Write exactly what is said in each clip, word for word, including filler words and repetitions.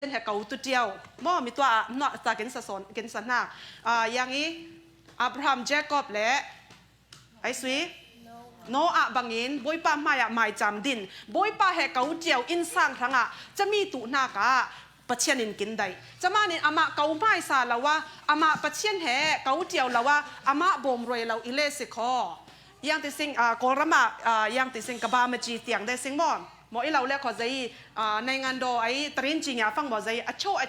Pathian he ko tu tiu. Maw, mi tua a nuah ta ken sa sawn, ken sa hnak. A, yang i Abraham, Jacob le ai sui Noah bangin Bawipa hmaiah maicam din, Bawipa he ko tiu innsang hrangah cami tuh hnakah Pathian in kin daih. Camanin amah ko hmaisa lo a, amah Pathian he ko tiu lo a, amah bawm ruai lo i le si khaw. Yang ti sing, ah, Kawlram ah, ah, yang ti sing ka ba maci tiang de sing maw. Maw i lo le khaw zei, ah, naingan daw ai tarin ci ngia fang maw zei, a cho, a,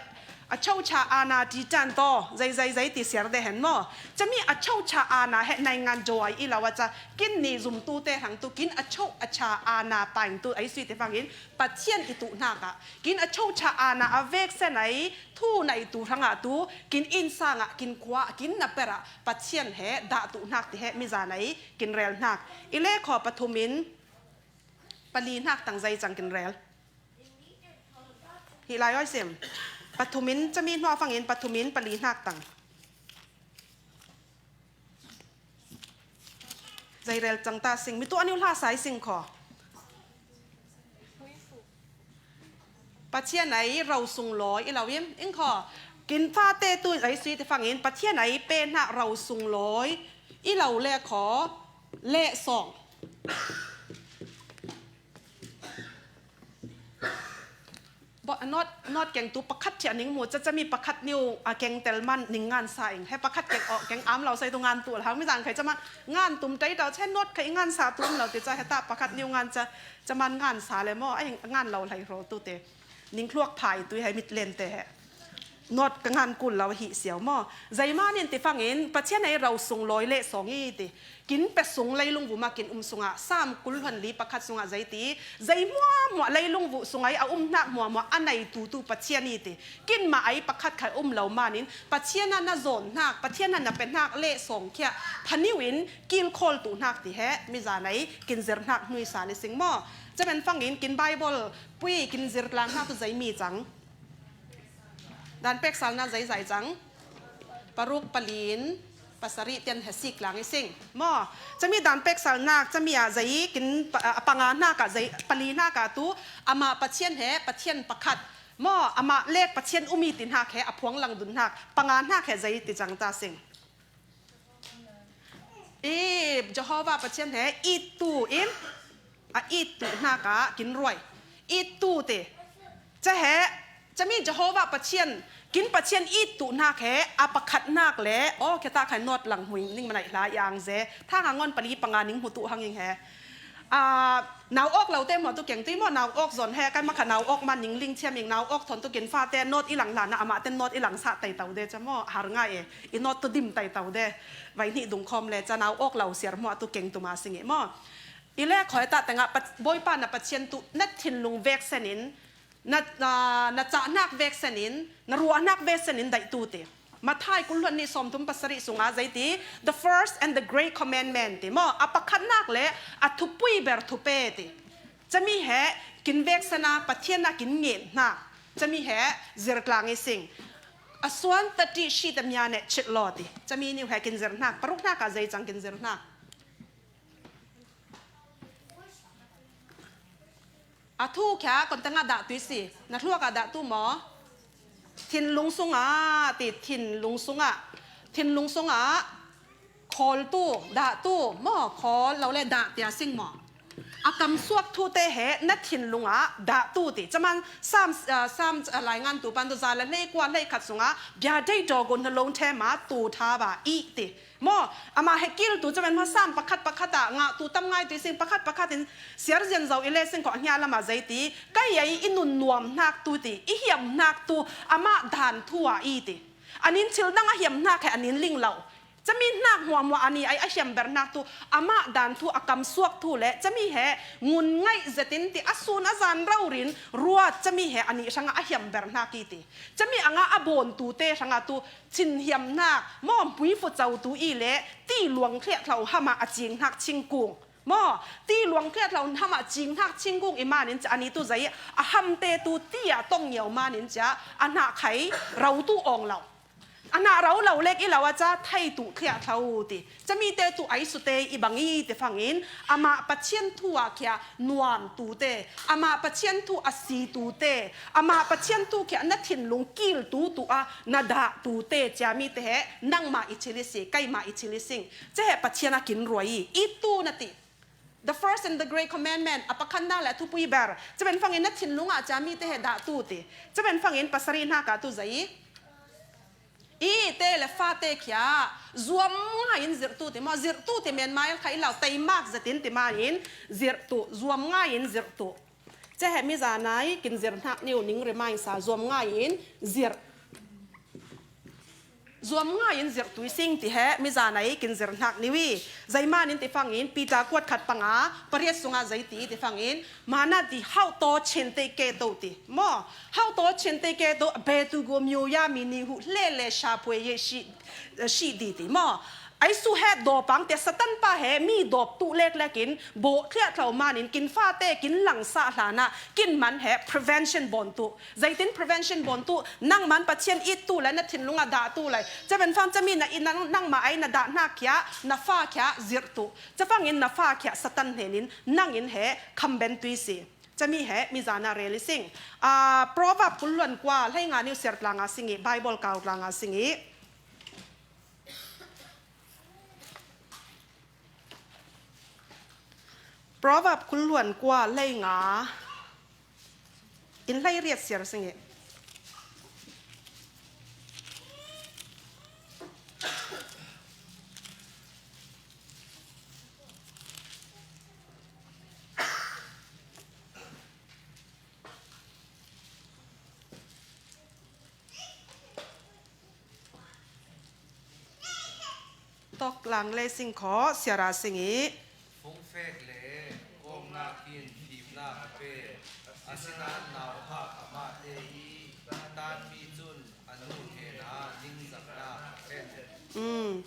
a cho cha ana ti tan taw, zei, zei, zei ti siar de hen maw. Cami a cho cha ana he naingan daw ai i lo a ca, kin ni zumtu te hrang tu kin a cho a cha ana paing tu ai sui te fangin Pathian i tuh hnakah, kin a cho cha ana a vek sen ai thu nai tu hrangah tu, kin innsang ah, kin khua ah, kin na per ah, Pathian he dah tuh hnak ti he mizan ai kin rel hnak. I le khaw pathum in pali hnak tang zei cang kin rel. Hi lai aw sim. Pathum in cami hnuah fangin pathum in pali hnak tang. Zei rel cang ta sing. Mi tu a niu hla sai sing khaw. Pathian ai ro sung lawi i lo in, in khaw. Kin fate tu ai sui ti fangin Pathian ai pe hnak ro sung lawi i lo le khaw. Le sawng. Bo-, not, not keng tu pakhat thiah ning mu, cacami pakhat niu a keng tel man ning ngan sa ing. He pakhat keng awk keng am lo sai tu ngan tu hau mi zang khai caman ngan tum tei tau, he not khai ngan sa tu um lo ti ca he ta pakhat niu ngan ca, caman ngan sa le maw, ai ngan lo hlei hraw tu te. Ning hluak phai tu he mit len te he. Not ka ngan kul lo hi siau maw. Zeiman in ti fangin, Pathian ai ro sung lawi le sawng i ti. Kin pe sung leilung vum ah kin um sungah, Sam kul hluan li pakhat sungah zei ti, zei hmuahhmuah leilung vuh sung ai a um hnak hmuahhmuah a nei tu tu Pathian i ti. Kin mah ai pakhat khai um lo manin, Pathian ah na zawn hnak, Pathian ah na pe hnak le sawng khiah, phaniu in kilkhawl tu hnak ti he, mizan ai kin zir hnak hnuisa le sing maw. Camen fangin kin Bible pui kin zir tlang hnak tu zei mi cang. Dan peksalnak zei zai cang. Paruk palin pasarih tian he sik lang i sing. Maw, cami dan peksalnak, cami ah zei kin pa-, a panga hnak ah zei, pali hnak ah tu, amah Pathian he, Pathian pakhat. Maw, amah lek Pathian um i ti hnak he, a phuang lang dun hnak, panga hnak he zei ti cang ta sing. I Jehovah Pathian he it tu in, a it tu hnak ah kin ruai. It tu te. Ca he, cami Jehovah Pathian, kin Pathian it tu hnak he, a pakhat hnak le, aw, kheta khai not lang hui ning manai hla i ang ze. Thang a ngon pali panga ning hmu tu hang ing he. A, nau awk lo te maw tu keng tui maw, nau awk zon he, kai makha nau awk man ning ling thiam ing, nau awk thon tu kin fa te not i lang hlan ah, amah ten not i lang sa tai tau de, ca maw, har ngai e, i not tu dim tai tau de, vai hnih dung khawm le, ca nau awk lo siar maw tu keng tu ma sing e maw. I le khawi ta tengah Pat-, Bawipa na Pathian tu na thinlung vek sen in, na, na, na cahnak vek sen in, na ruahnak vek sen in daih tu te. Mathai kul hluan nih sawmthum pasarih sungah zei ti, the first and the great commandment ti maw, a pakhatnak le a thupui ber thupe ti. Cami he kin vek sen a Pathian a kin ngen hna. Cami he zirtlang i sing. A suan tati shi tamia ne chit law ti. Cami niu he kin zir hna. Paruk hna ka zei cang kin zir hna. A thu kha kon tengah dah tu i si. Na thluak ah dah tu maw? Thinlung sungah ti, thinlung sungah. Thinlung sungah khawl tu, dah tu maw? Khawl lo le dah tia sing maw? A kamsuak thu te he na thinlung ah dah tu ti. Caman Sam, ah, Sam, ah, laingan tu pan tu za le hlei kua hlei khat sungah bia dei dawgun na lawng ṭhe ma tu ṭha ba i ti. Maw, amah he kil tu camen hma Sam pakhat pakhat ah ngah tu tam ngai tu i sing pakhat pakhat in siar zian zo i le sing khawh hnia lamah zei ti, kai ei i nun nuam hnak tu ti, i hiam hnak tu, amah dan thu ah i ti. An in thil dang a hiam hnak he an in ling lo. Cami hnak hmuahhmuah a ni ai a hiam ber hnak tu, amah dan thu a kamsuak thu le cami he ngun ngaih zetin ti a sun a zan raurin ruat cami he a nih hrangah a hiam ber hnak i ti. Cami angah a bawn tu te hrangah tu, thinhiam hnak, maw, hmui fuco tu i le, ti luang thliahthlo hamah a cing hnak thingkung. Maw, ti luang thliahthlo hamah cing hnak thingkung i manin cia, a ni tu zei, a hamte tu ti ah tong ngiau manin cia, a hnah khai ro tu awng lo. A na ro lo lek i lo a ca thei tu thliah thlo ti. Cami te tu ai su te i bang i ti fangin, amah Pathian thu a khia nuam tu te, amah Pathian thu a si tu te, amah Pathian thu khia na thinlung kil tu tu a na dah tu te, ciami te he nangmah i thil i si, keimah i thil i sing. Cehe Pathian a kin ruai i, i tu na ti. The first and the great commandment, a pakhatna le thupui ber. Caben fangin na thinlung ah ciami te he dah tu ti. Caben fangin pasari hnak ah tu zai. I te le fa te khia zuam ngai in zirh tu ti maw, zirh tu ti men mai kha i lau tei mak zetin ti mai in zirh tu, zuam ngai in zirh tu. Cehe mizanai kin zirh hnak niu ning remind sa zuam ngai in zirh. Zuam ngai in zirh tui sing ti he mizanai kin zirh hnak niu i. Zeiman in ti fangin Peter kuat khat panga pariat sunga zei ti ti fangin, mana ti hau to chen te ke to ti. Maw, hau to chen te ke to, be tu go myo ya mi ni hu le le sha pwe ye shi, shi di ti. Maw, ai su he dopang te Satan pa he mi dop tu lek lek in, bo thliah thlo man in kin fa te kin lang sa hlana, kin man he prevention bon tu. Zeitin prevention bon tu, nangman Pathian it tu le na thinlung a dah tu le. Caben fang cami na i nang, nangmah ai na dah hnak khia, na fa khia zirh tu. Cafangin na fa khia Satan hnenin nangin he kham ben tui si. Cami he mizana rel i sing. Ah, Proverb kul luan kua hlei nga niu ser tlanga sing i, Bible kau tlanga sing i. Proverb kul luan kua hlei nga in hlei riat ser sing i. Toklang le sing kho, siara sing i. Fungfek le kawknak in fimnak a pe, asinain nauhak amah te i tanmi cun a nu hnenah ningzaknak a khen. Mm.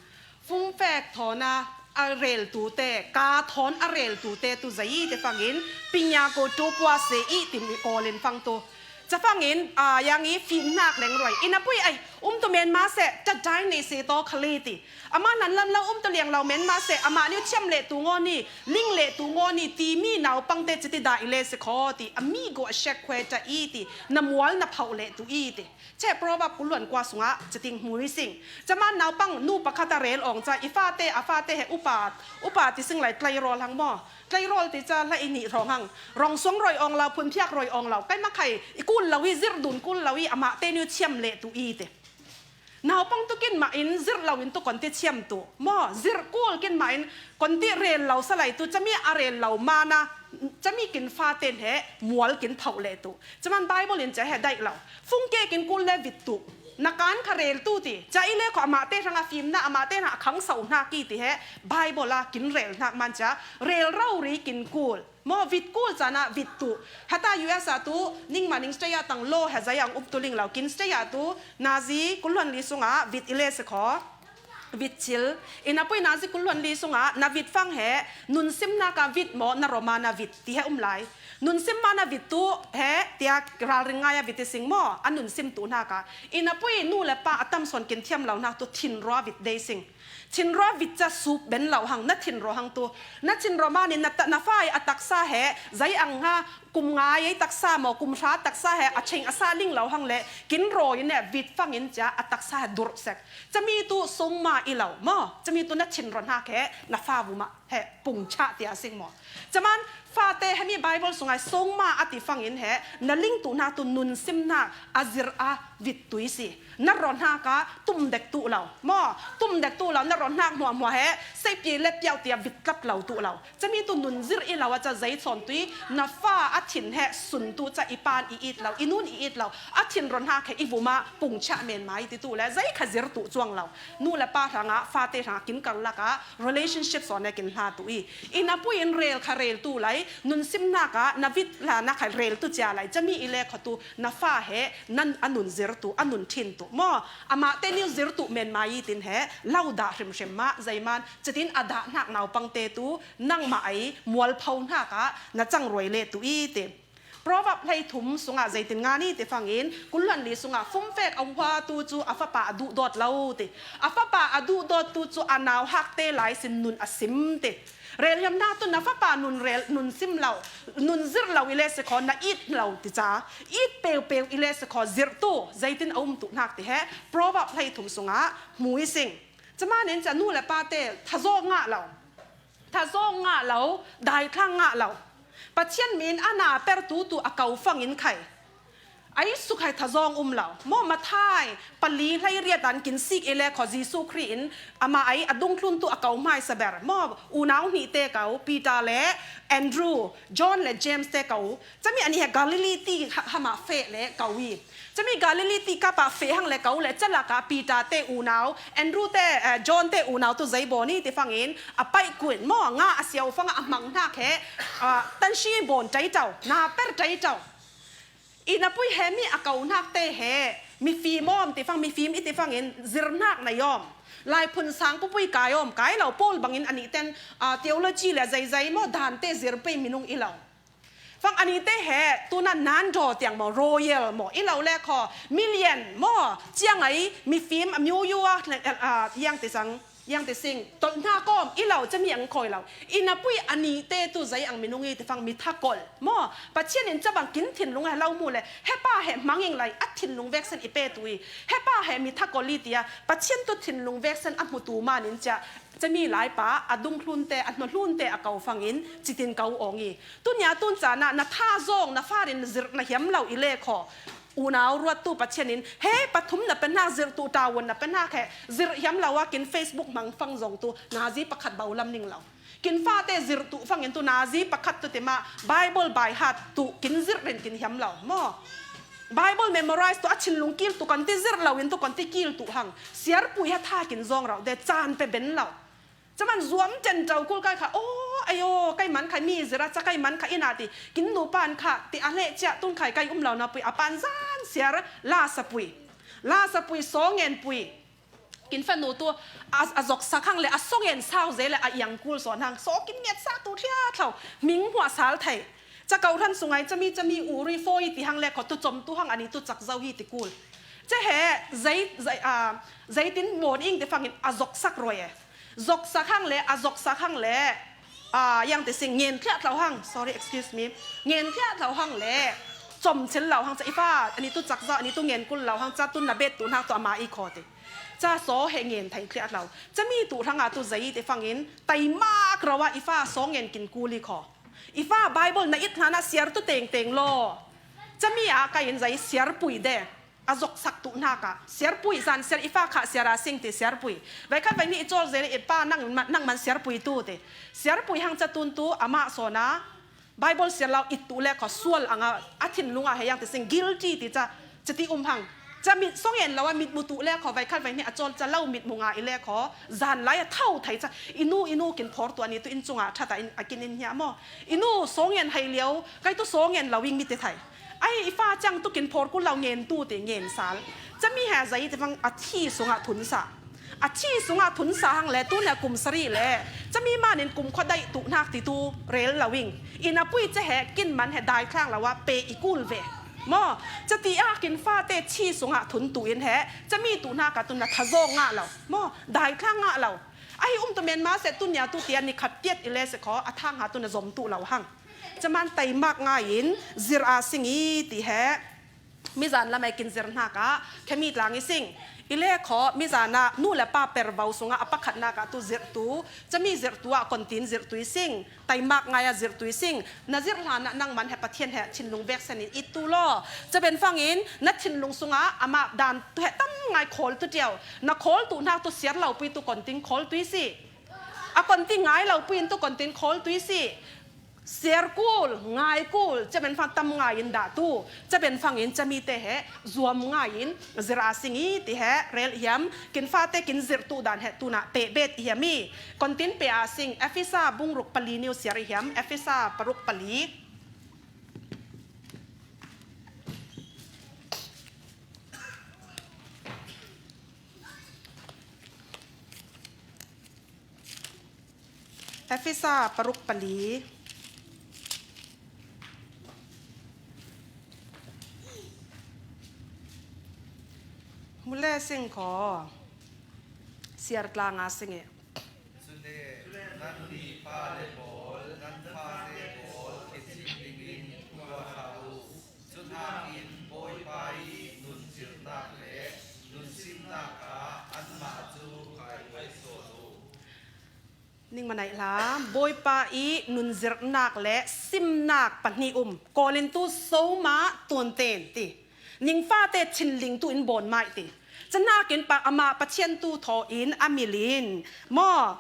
Fungfek thawn a rel tu te, ka thawn a rel tu te tu zei i te fangin, pinya ko tu pua se i timi kawlin fang tu. Cafangin, ah, yang i fimnak leng ruai. Inn a pui ai, um tu men ma se, ta dai nei se to khali ti. Amah nan lam lo um tu liang lo men ma se, amah niu thiam le tu ngo ni, ling le tu ngo ni, ti mi naupang te citi da i le se kho ti. A mi go a shek khwe ta i ti, na mual na phauh le tu i ti. Che Proverb kul luan kua sungah citing hmui sing. Caman naupang nu pakhat a rel awng ca, i fate, a fate he upa, upa ti sing lai tlai rawl hang maw. Tleirawl ti ca hla i nih hrawng hang. Rong suang roi awng lo, phunphiak roi awng lo. Kai makhai i kul lo i, zirh dun kul lo i, amah te niu thiam le tu i te. Naupang tu kin mah in zirh lo in tu kon ti thiam tu. Maw, zirh kul kin mah in kon ti rel lo salai tu, cami a rel lo mana, cami kin fa ten he, mual kin phauh le tu. Caman Bible in ca he daih lo. Fungke kin kul le vit tu. Na kan kha rel tu ti. Ca i le kho amah te hrang a fimna, amah te hrang a khang sau hna ki ti he. Bible a kin rel hnak man ca. Rel rau ri kin kul. Maw vit kul caan ah vit tu. Hata U S ah tu, ningmah ning state ah tang law he zei ang um tu ling lo. Kin state ah tu, nazi kul luan li sungah vit i le si kho. Vit cil. Inn a pui nazi kul luan li sungah, na vit fang he, nun simnak ah vit maw, na roma na vit, ti he um lai. Nun sim ma na vit tu he, tiak ralring ngai a vit i sing maw, a nun sim tu hnak ah. Inn a pui nu le pa a tam sawn kin thiam lo hnak tu thinrua vit dei sing. Thinrua vit ca sup ben lo hang, na thinrua hang tu. Na thinrua man in na ta, na fa i a taksa he, zei ang ha, kum nga i taksa maw, kum hra taksa he, a cheng a sa ling lo hang le, kin raw in he, vit fang in cia, a taksa he durh sek. Cami tu sung ma i lo maw, cami tu na thinrua hnak he, na fa vumah he, pung chah tia sing maw. Caman, fate hemi Bible sungai sung ma a ti fang in he, na ling tu hnak tu nun sim hnak, a zirh a vit tui si. Na ron hnak ah tum dek tu lo. Maw, tum dek tu lo, na ron hnak hmuahhmuah he, seipi le piau tia vit tlap lo tu lo. Cami tu nun zirh i lo a ca zei chawn tui, na fa a thin he sun tu ca i pan i it lo, i nun i it lo, a thin ron hnak he i vumah pung chiah men mai ti tu le, zei kha zirh tu cuang lo. Nu le pa hrangah, fate hrangah kin karlak ah, relationship sawn he kin hla tu i. Inn a pui in rel kha rel tu lai, nun sim hnak ah, na vit hla nak kha rel tu cia lai, cami i le kha tu, na fa he, nan a nun zir tu, a nun thin tu. Maw, amah te niu zir tu men mai i tin he, lo dah hrimhrim mah, zeiman, citin a dah hnak naupang te tu, nangmah ai, mualpho hnak ah, na cang ruai le tu i ti. Proverb hleithum sungah zeitin ngan i ti fangin, kul hluan li sungah, fumfek a huatu cu a fapa a duhdawt lo ti. A fapa a duhdawttu cu a nauhakte lai sin nun a sim ti. Relhiamnak tu na fapa nun rel, nun sim lo, nun zirh lo i le si khaw, na it lo ti ca. It peupeu i le si khaw, zirhtu zeitin a um tuhnak ti he Proverb hleithum sungah hmu i sing. Camanin ca nu le pa te thazawng ngah lo, thazawng ngah lo, daithlang ngah lo. Pathian min a na pertu tu a ko fangin khai. Ai suk hai thazawng um lo. Maw Matthai pali hleiriat an kin sik i le khaw, Jesuh Khrih in amah ai a dungthluntu a ko hmaisa ber. Maw unau hnih te ko, Peter le Andrew, John le James te ko. Cami anih he Galilee ti ha-, hamah feh le ko i. Cami Galilee ti kapah feh hang le ko le, calaka Peter te unau, Andrew te, eh, John te unau tu zei bawn i ti fangin a paih kun maw, nga a siau fangah a hmang hnak he, ah, tanshi bawn taitau, na per taitau. I na pui he mi a ko hnak te he, mifim awm ti fang, mifim i ti fangin zirhnak na yawm. Laiphun sang pupui kai awm, kai lo pawl bangin anih ten, ah, theology le zeizei maw, dan te zir pei minung i lo. Fang anih te he, tuna nan daw tiang maw, royal maw, i lo le khaw, million maw, ciang ai, mifim, a miu yu a, ah, yang ti sang, yang ti sing, tolh hna kawm, i lo, cami ang khawi lo. I na pui anih te tu zei ang minung i ti fang mi thakol. Maw, Pathian in cabang kin thinlung he lo mu le, he pa he hmanging lai, a thinlung veksen i pe tu i, he pa he mi thakol i tia, Pathian tu thinlung veksen a hmu tu manin cia, cami lai pa, a dungthlun te, a hnuahlun te, a ko fangin, citin ko awng i. Tunia tun cana, na tha zawng, na farin zirh na hiam lo i le khaw. Unau ruattu Pathian in, he pathum na pe hna, zirh tu tawun na pe hna khe, zirh hiam lo a kin Facebook hmang fang zong tu, nazi pakhat bau lam ning lo. Kin fate zirh tu fangin tu nazi pakhat tu tima, Bible by heart tu kin zirh rin kin hiam lo. Maw. Bible memorize tu a thinlung kil tu kan ti zirh lo in tu kan ti kil tu hang. Siarpui ha tha kin zong rau de caan pe ben lo. Caman zuam ten tau kul kai kha, oh, ayo, kai man khai mi zira, ca kai man kha ina ti, kin nu pan kha, ti a leh cia tun khai kai um lo na pui, a pan zan siar, la sapui. La sapui, songen pui. Kin fanu tu, a, a zok sak hang le, a songen sau ze le, a iang kul son hang, so kin nget sa tu thia thau, ming hua sal thai. Ca kau hran sungai, cami, cami, uri foi ti hang le, kho tu com tu hang, ani tu cak zau hi ti kul. Ca he, zei, zei, a, zei tin bon ing ti fangin, a zok sak roi e. Zoksak hang le, a zoksak hang le, ah, yang te sing ngen thliah tlau hang, sorry, excuse me, ngen thliah tlau hang le, com chil lau hang ca i fa, ani tu cak za, ani tu ngen kul lau hang ca tu na bet tu hnak tu ama i kho te. Ca so he ngen thai thliah tlau. Ca mi tu hrang a tu zei te fangin, tai mak rau a i fa so ngen kin kul i kho. I fa Bible na it hlan a siar tu teng teng lo. Ca mi a ka in zei siar pui de. A zoksak tu hnak ah, siarpui zan siar i fa kha siar a sing ti siarpui. Vai khat vai nih i cawl zel i pa nang, nang man siarpui tu ti. Siarpui hang ca tun tu amah sawn a Bible siar lau it tu le kho sual ang a, a thinlung ah he yang ti sing guilty ti ca, ca ti um hang. Ca mit song en lo a mit mu tu le kho vai khat vai nih a cawl ca lo mit mu nga i le kho zan lai a thau thai ca i nu, i nu kin phor tu ani tu inn cungah that a in, a kin in hia maw. I nu song en hai lio, kai tu song en lo ing mi ti thai. Ai, i fa cang tu kin phor kul lo ngen tu ti ngen sal. Ca mi he zei ti vang a thi sungah thun sa. A thi sungah thun sa hang le tu ne kum sari le. Ca mi manin kum khuadaih tu hnak ti tu rel lo ing. I na pui ca he kin man he dai thlang lo a pe i kul ve. Maw, ca ti a kin fa te thi sungah thun tu in he. Ca mi tu hnak a tu na tha zawng ngah lo. Maw, dai thlang ngah lo. Ahi um tu men ma se tu nia tu ti a ni khat tiat i le se kho a thang ha tu na zom tu lo hang. Caman taimak ngai in zir a sing i ti he. Mizan lamai kin zir hnak ah khemi tlang i sing. I le kho mizan ah nu le pa per vau sungah a pakhat nak ah tu zir tu. Cami zir tu ah kontin zir tu i sing. Taimak ngai ah zir tu i sing. Na zir hlan ah nang man he Pathian he thinlung vek sen in it tu law. Caben fangin na thinlung sungah amah dan tu he tam ngai khawl tu tiau. Na khawl tu hnak tu siar lo pui tu kontin khawl tu i si. A kontin ngai lo pui in tu kontin khawl tu i si. Siar kul, ngai kul, ca ben fang tam ngai in dah tu. Ca ben fang in ca mi te he, zuam ngai in, zir a sing i ti he, rel hiam, kin fa te kin zir tu dan he, tu na pe bet hiam i. Kontin pe a sing, Efesa bung ruk pali niu siar hiam, Efesa paruk pali. Efesa paruk pali. Mule sing kho. Siar tlanga sing e. Cule nanni pale pawl, nan fate pawl, kithin dingin tua hlah u. Cuhnakin Bawipa i nunzirhnak le nunsimnak ah anmah cu kai huai sawn u. Ning manaih hlah, Bawipa i nunzirhnak le simnak pahnih um. Kawlintu soma tuanten ti. Ningfate thinlingtu in bawn mai ti. Canakin pa amah Pathian tu thaw in a mil in maw,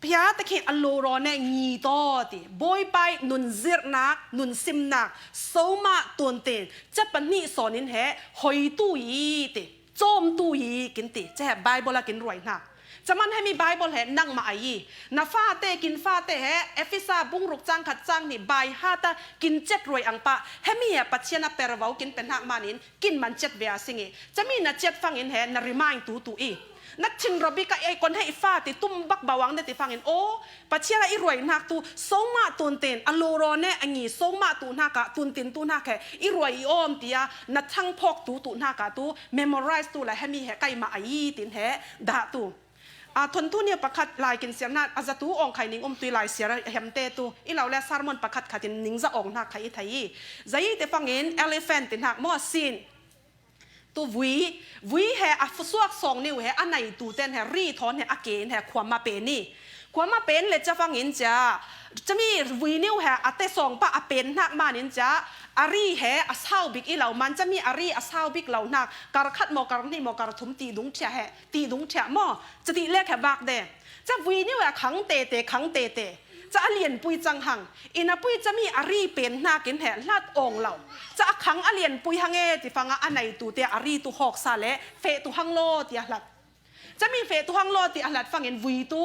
phia takhin a luraw ne ngi taw ti. Bawipa i nunzirhnak, nunsimnak, soma tuanten, ca pahnih sawn in he hoitu i ti. Cawmtu i kin ti, ca he Bible a kin ruai hna. Caman hemi Bible he nangmah a i, na fate, kin fate he, Efesa bungruk cangkhat canghnih bai hata kin cet ruai ang pah, hemi he Pathian a pervo kin pe hnak manin, kin man cet ve a sing i. Cami na cet fangin he, na remind tu tu i. Na thin rabik a ei kon he i fate, tum bak bawang ne ti fangin, o, Pathian a i ruai hnak tu, soma tuanten, a luraw ne a ngi, soma tu hnak ah, tuanten tu hnak he, i ruai i awm tia, na thangphawk tu tu hnak ah tu, memorize tu la hemi he, kaimah a i tin he, dah tu. A, thon tu nia pakhat lai kin siar hna, a za tu awng khai ning um tui lai siar a hem te tu, i lo le sermon pakhat khat in ning za awng hnak khai i thei i. Za i te fangin, elephant ti hnak maw sin. Tu vui, vui he a suak sawng niu he a neitu ten he ri thawn he a ken he khuam a pen i. Khuam a pen le ca fangin cia. Cami vui niu he a te sawng pa a pen hnak manin cia. A ri he a sau bik i lo man cami a ri a sau bik lo hnak. Kar khat maw, kar hnih maw, kar thum ti dung ṭhia he, ti dung ṭhia maw. Ca ti lek he vak de. Ca vui niu he a khang tete, khang tete. Ca a lianpui cang hang. Inn a pui cami a ri pen hnakin he hlat awng lo. Ca a khang a lianpui hang e ti fangah a neitu te a ri tu hawksa le feh tu hang law ti a hlat. Cami feh tu hang law ti a hlat fangin vui tu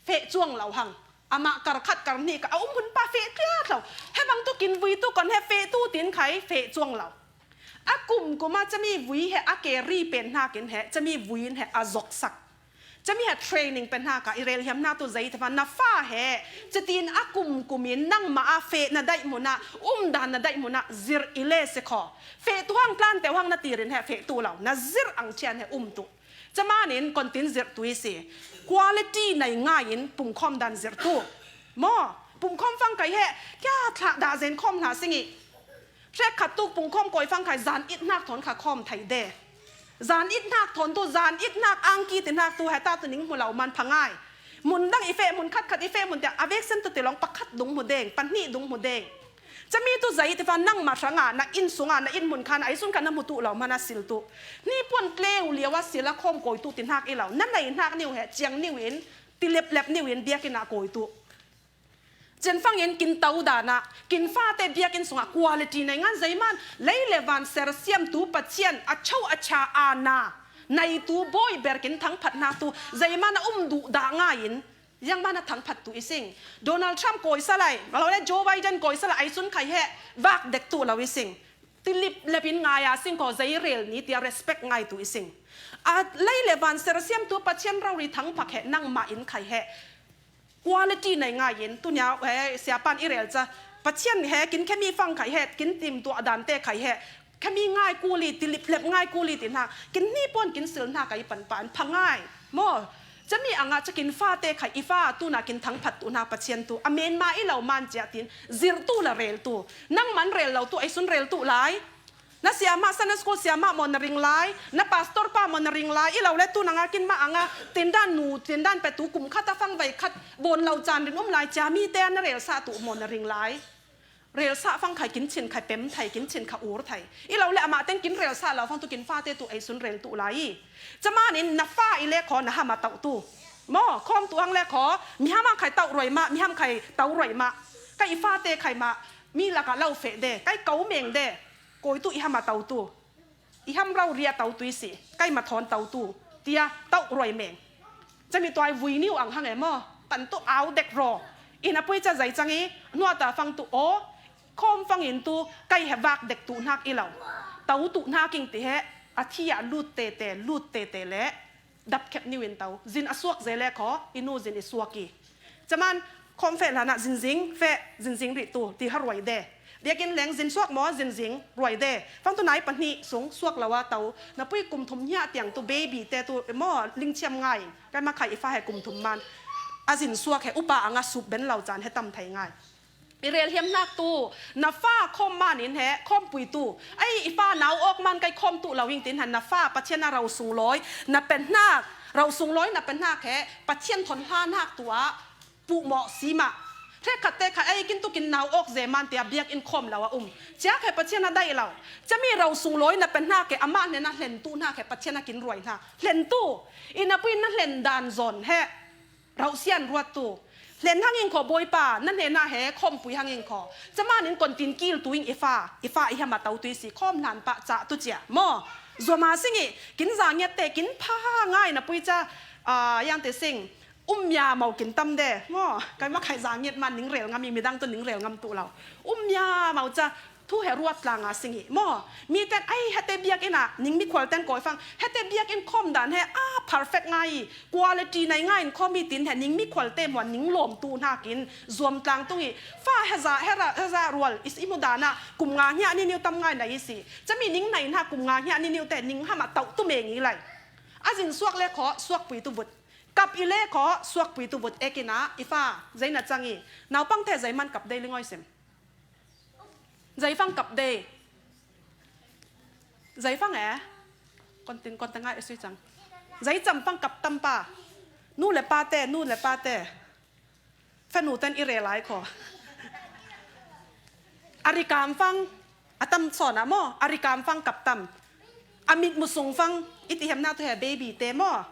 feh cuang lo hang. Amah kar khat kar hnih ka a um hun pa feh tliat lo. He bang tu kin vui tu kon he feh tu tin khai feh cuang lo. A kum kum a cami vui he a ke ri pen hnakin he cami vui in he a zoksak. Cami he training pe hna ka i rel hiam hna tu zei te fa na fa he. Citin a kum kum in nangmah a feh na daih hmun ah, umdan na daih hmun ah, zirh i le si kho. Feh tu hang tlan teuh hang na tirin he feh tu lo. Na zirh ang thian he um tu. Camanin kontin zirh tu i si. Quality nei ngai in pumkhawm dan zirh tu. Maw, pumkhawm fang kai he, kia thlah dah zen khawm hna sing i. Hrek khat tuk pungkhawm kawi fang khai zan it hnak thawn kha khawm thei de. Zan it hnak thawn tu, zan it hnak angki ti hnak tu, heta tu ning hmu lo man phangai. Mun dang i feh, mun khat khat i feh, mun tiang a veksen tu ti lawng pakhat dung hmu deng, pahnih dung hmu deng. Cami tu zei ti fa nangmah hrangah, na inn sungah, na inn hmun khan, ai sun khan na hmu tu lo man a sil tu. Hni puan tleu lio a sil a khawm kawi tu ti hnak i lo. Na nei hnak niu he, ciang niu in, ti leplep niu in, biakinn ah kawi tu. Cen fangin kin to dan ah, kin fate biakinn sungah quality nei ngan zeiman, lei le van sersiam tu Pathian a cho a cha a na, nei tu bawi ber kin thangphat hna tu, zeiman a um duh dah ngai in, ziangman a thangphat tu i sing. Donald Trump kawi sa lai, malo le Joe Biden kawi sa lai, ai sun khai he, vak dek tu lo i sing. Tilip lepin ngai a sing ko zei rel ni tia respect ngai tu i sing. A lei le van sersiam tu Pathian rori thangphak he, nangmah in khai he. Quality nei ngai in, tunia, eh, siapan i rel ca. Pathian he, kin khemi fang khai he, kin tim tuah dan te khai he. Khemi ngai kuli, tilip lep ngai kuli ti hna. Kin hni pon, kin sil hna kai pan pan, pha ngai. Maw, cami anga ca kin fate khai i fa, tuna kin thangphat tu hna Pathian tu. A menma i lo man cia tin, zirh tu la rel tu. Nang man rel lo tu, ai sun rel tu lai. Na siamah, Sunday school siamah maw na ring lai, na pastor pa maw na ring lai, i lo le tu nanga kin mah anga, tindan nu, tindan pe tu kum khat a fang vai khat, bawn lo caan rin um lai, cia mi te na rel sah tu maw na ring lai. Rel sah fang khai kin chin khai pem thai, kin chin kha ur thai. I lo le amah teng kin rel sah lo fang tu kin fate tu ei sun rel tu lai. Camanin na fa i le kho na ham a tauh tu. Maw, khawm tu hang le kho, mi ham a khai tauh roi mah, mi ham khai tauh roi mah. Kai i fate khai mah, mi laka lo feh de, kai kau meng de. Kawi tu i ham a to tu. I ham rau ria to tu i si. Kai ma thawn to tu. Tia to roi meng. Cami tuai vui niu ang hang e maw. Kan tu au dek raw. I na pui ca zei cang i. Nua ta fang tu aw. Khawm fang in tu. Kai he vak dek tu hnak i lo. To tu hnak ing ti he. A thi ah lut tete, lut tete le. Dap khep niu in to. Zin a suak zei le kho. I nu zin i suak i. Caman, khawm feh hlanah zinzing, feh zinzing rih tu, ti ha ruai de. Biakinn leng zin suak maw, zin zing, ruai de. Fang tu nai pahnih sung suak lo a tau. Na pui kum thum hiah tiang tu baby te tu maw, lingchiam ngai. Kai ma khai i fa he kum thum man. A zin suak he upa anga sup ben lo can he tam thei ngai. I rel hiam nak tu, na fa khawm manin he, khawm pui tu. Ai, i fa nau awk man kai khawm tu lo ing tin han na fa, Pathian a rau sung lawi, na pen nak, rau sung lawi na pen nak he, Pathian thon hla nak tu a, puh mawh si mah. Hrekkhat te kha ei kin tukin nau awk ze man tia biakinn khawm lo a um. Cia khe Pathian a daih lo. Cia mi rau sung lawi na pen hna khe amah hnena hlen tu hna khe Pathian a kin ruai hna. Hlen tu. I na pui na hlen dan zawn he. Rauh sian ruat tu. Hlen hang ing kho Bawipa, na hnena he khawm pui hang ing kho. Cia man in kon tin kil tu ing i fa. I fa i hama tau tu i si khawm hlan pah cah tu cia. Maw. Zuama sing i kin za ngiat te kin pha ngai na pui cia, ah, yang te sing. Um mia mau kin tam de, maw? Kai ma khai za ngiat man ning rel ngam i, midang tu ning rel ngam tu lo. Um mia mau cia thu he ruat tla nga sing i, maw? Mi ten ai hete biakinn a, ning mikhual ten kawi fang, hete biakinn khawm dan he, ah, perfect ngai i, quality nai ngai in khawm i tin he, ning mikhual te maw ning lawm tu hna kin, zuam tlang tung i, fa he za, he ra, he za rual, i si mu dan a, kum nga hia ni niu tam ngai na i si. Cia mi ning nai hna kum nga hia ni niu te, ning hama tau tu meng i lai. A zin suak le kho, suak pui tu vut. Kap i le kho, suak pui tu vut ek in a, i fa, zei na cang i. Naupang the zei man kap dei lingoi sim. Zei fang kap dei. Zei fang e. Kon tin, kon ta ngai e sui cang. Zei cam fang kap tam pa. Nu le pa te, nu le pa te. Fanu ten i rel lai kho. A rikam fang, a tam sawn a maw, a rikam fang kap tam. A mitmu sung fang, i ti hiam na tu he baby te maw.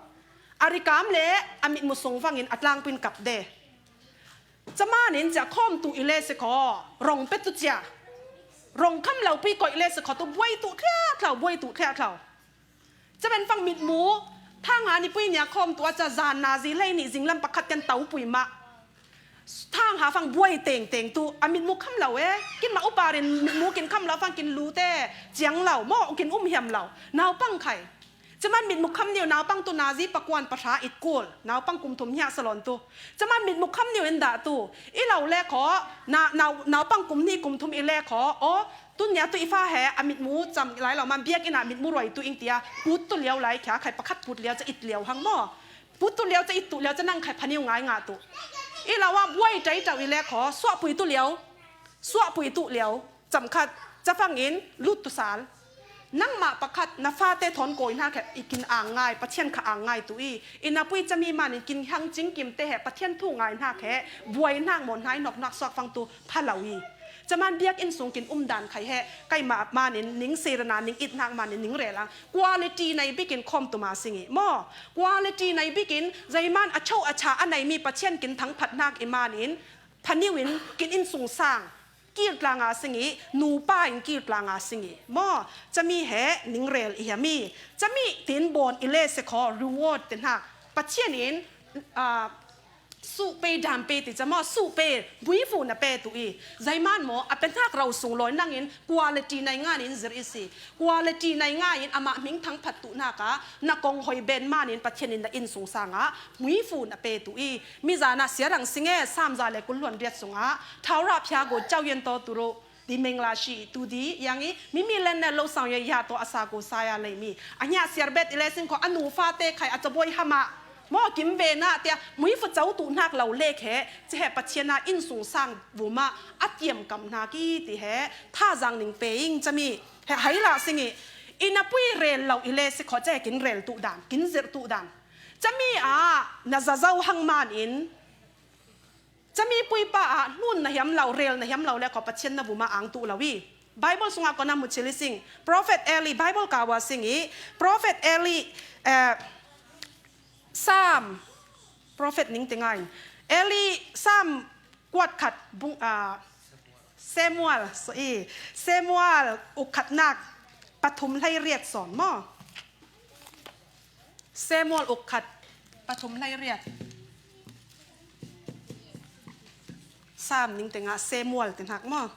A rikam le, a mitmu sung fang in a tlangpui in kap de. Cia man in cia khawm tu i le si kho, rong pe tu cia. Rong kham lo pui koih le si kho tu buai tu thliah thlau, buai tu thliah thlau. Cia ben fang mitmu, thang ha ni pui nia khawm tu a cia zan na zi lei ni zing lam pakhat ken tau pui mah. Thang ha fang buai teng teng tu, a mitmu kham lo e, kin ma upa rin mitmu kin kham lo fang kin lu te, ciang lo, maw kin um hiam lo, naupang khai. Cia man mitmu kham niu naupang tu na zi pakuan pahra it kul, naupang kum thum hiah salon tu. Cia man mitmu kham niu in dah tu, i lo le kho, na, nau, naupang kum hnih kum thum i le kho, aw, tun nia tu i fa he, a mitmu cam lai lo man biakinn a mitmu ruai tu ing tia, put tu liau lai khia, khai pakhat put liau cia it liau hang maw. Put tu liau cia it tu liau cia nang khai phaniu ngai nga tu. I lo a buai tai tau i le kho, suah pui tu liau, suah pui tu liau, cam khat, cia fang in, lut tu sal. Nangmah pakhat na fate thawn kawi hna khe i kin ang ngai, Pathian kha ang ngai tu i, i na pui cami man in kin hang cingkim te he Pathian thu ngai hna khe buai hnak maw hnai nok hnak suak fang tu pha lo i. Caman biakinn sung kin um dan khai he, kai mah man in ning serana ning it hnak man in ning rel ang. Quality nei bikin khawm tu ma sing i. Maw, quality nei bikin, zeiman a cho a cha a nei mi Pathian kin thangphat hnak i man in, phaniu in kin inn sung sang. Kir tlanga sing i, nupa in kir tlanga sing i. Maw, cami he ning rel i hiam i. Cami tin bawn i le se kho reward te hnak. Pathian in, ah, suh pe dam pe ti ca maw, suh pe, buifu na pe tu i. Zeiman maw, a pe hnak rau sung lawi nang in quality nai ngan in zir i si. Quality nai ngai in amah hming thangphat tu hnak ah, na kong hoi ben man in Pathian in na inn sung sang ah, muifu na pe tu i. Mi zan ah siar ang sing e, Sam za le kul hluan riat sung ah, thau rah phia go cau yan to tu ro, di meng la shi tu di, yang i, mi mi len ne lo sang ya ya to a sa go sa ya lei mi. A hnia siar bet i le sing kho, a nu fa te khai a ca boi hama. Maw kim ve na tia, muifu cau tu hnak lo le khe, ci he Pathian a inn sung sang bu ma, a tiam kam hnak i ti he, tha zang ning pe ing cami. He hai la sing i, i na pui rel lo i le si kho ce kin rel tu dan, kin zir tu dan. Cami a na za zau hang man in, cami pui pa a nun na hiam lo, rel na hiam lo le kho Pathian na vuma ang tu lo i. Bible sungah ko na mu chili sing. Prophet Eli, Bible kawa sing i. Prophet Eli, eh, Sam, Prophet ning te ngai. Eli, Sam kuat khat bung, ah, Samuel, so i, Samuel ukhatnak pathum hlei riat sawn maw? Samuel ukhat pathum hlei riat. Sam ning te nga Samuel te hnak maw?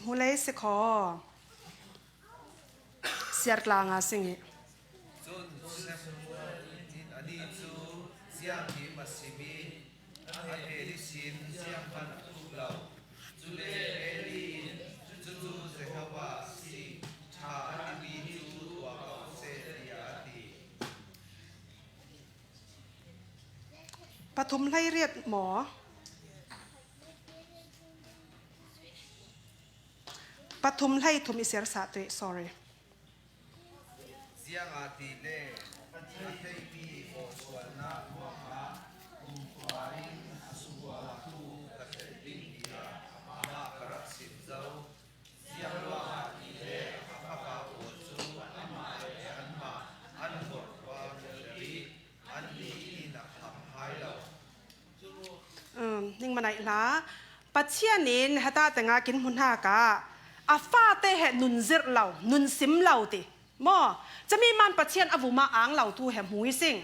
Mulei sikhaw. Siartlanga sing hi. Cun Samuel in ani cu ziang hi a sim i, a hnen ihsin ziang hmanh a tuk lo. Cule Eli in, "Cucu Jehovah a si, ṭha a timi cu tuah ko seh," tiah a ti. Pathum hleiriat maw? Pathum hleithum i siar sah tuih, sorry. Ziangahtile a theihmi aw sualnak ruangah kumkhua in a sungkua tu ka tel ding tiah amah ka rak sim zo. Ziang ruangah tile a fapa pawl cu amah le anmah an holh khua vialte rih, annih inn a kham hai lo. Um, ningmanaih hlah. Pathian in hata tengah kin hmu hnak ah a fate he nun zirh lo, nun sim lo ti maw? Cami man Pathian a vumah ang lo tu he hmu i sing.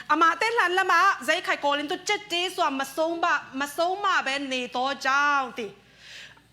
Amah te hlan lamah zeikhai kawl in tu cette suam masoma, masoma ben ne taw cau ti.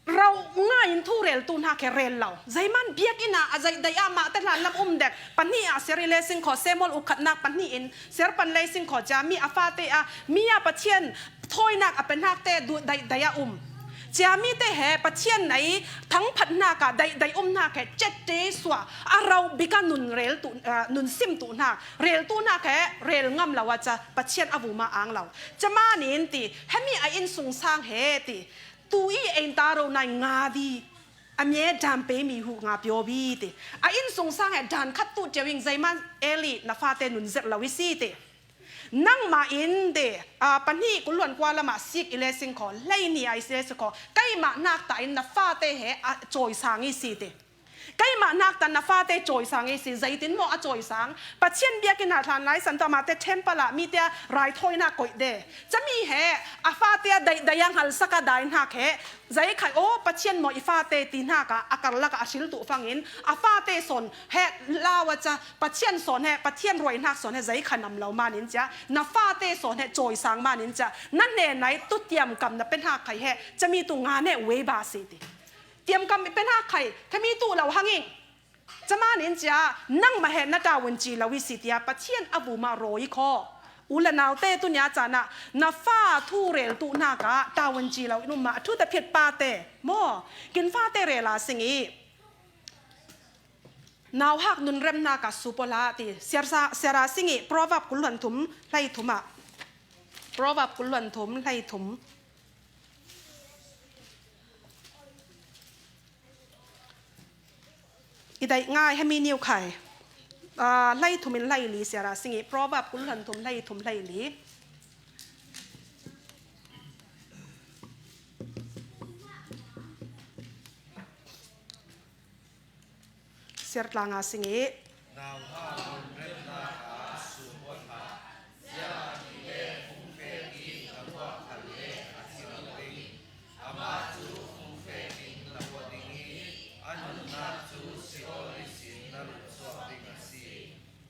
Rauh ngai in thu reltu hna khe rel lo. Zeiman biakinn ah a zeih daih ah mah te hlan lam um dek. Pahnih ah siar i le sing kho, Samuel ukhatnak pahnih in siar pan le sing kho, cia mi a fate ah mi ah Pathian thawinak a pe hnak te duh daih daih ah um. Cia mi te he Pathian nei thangphat hnak ah daih daih um hnak he cette suah a rauh bik ah nun rel tu, ah, nun sim tu hnak, rel tu hnak he rel ngam lo ah ca Pathian a vumah ang lo. Ca man in ti, hemi a innsungsang he ti. Tu i einta ro nai nga di, a mie dan pe mi hu nga pio bi ti. A innsungsang he dan khat tu cio in zeiman Eli na fate nun zirh lo i si ti. Nangmah in ti, a, pahnih kul hluan kua lamah sik i le sing kho, hlei ni a i si le sing kho, keimah hnak ta in na fate he a cawisang i si ti. Keimah hnak tan na fate cawisang i si, zeitin maw a cawisang? Pathian biakinn ah hlan lai san tu amah te temple ah mi te a raithawinak koih de. Cami he a fate a daih, daih a hngalsak a dai hnak he, zeikhai aw Pathian maw i fate ti hnak ah a karlak ah a hril tu fangin a fate sawn he lau a ca, Pathian sawn he, Pathian ruai hnak sawn he zeikhai nam lo man in cia, na fate sawn he cawisang man in cia, na hnen ai tu tiamkam na pe hnak khai he, cami tu nga ne wei ba si ti. Tiamkam i pe hnak khai, khami tu lo hang in. Ca man in cia, nangmah he na ṭaun ci lo i si tiah Pathian a vumah rawi kho. U le naute tu nia caan ah na fa thu rel tu hnak ah ṭaun ci lo in um ah a ṭhu te phiat pa te maw? Kin fate rel a sing i nauhak nun rem hnak ah sup aw hlah ti. Siar sa, siar a sing i Proverb kul hluan thum hlei thum ah. Proverb kul hluan thum hlei thum. I daih ngai hemi niu khai. Ah, hlei thum in hlei li siar a sing i Proverb kul hluan thum hlei thum hlei li. Siar tlanga sing i.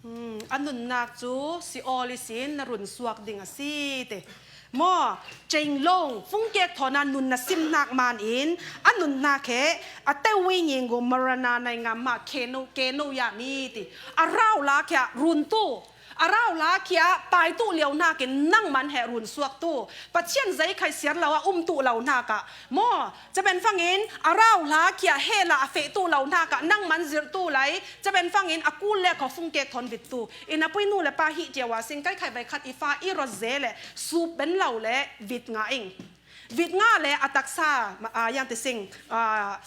Hmm, a nunnak cu Seol ihsin na run suak ding a si ti. Maw, ceinglong, fungkek thawn ah nun na sim hnak man in, a nunnak he, a teu i ngingu marana nai ngam ma keno, keno ya mi ti. A rau la khia run tu, a rau la khia pai tu lio hnak in nangman he run suak tu. Pathian zei khai siar lo ah um tu lo hnak ah. Maw, caben fangin, a rau la khia he la a feh tu lo hnak ah, nangman zirh tu lai, caben fangin, a kul le kho fungkek thawn vit tu. In a pui nu le pa hi cia wa sing kai khai vai khat i fa i rot ze le, sup ben lo le, vit nga ing. Vit nga le a taksa, ma-, a, yang ti sing, a,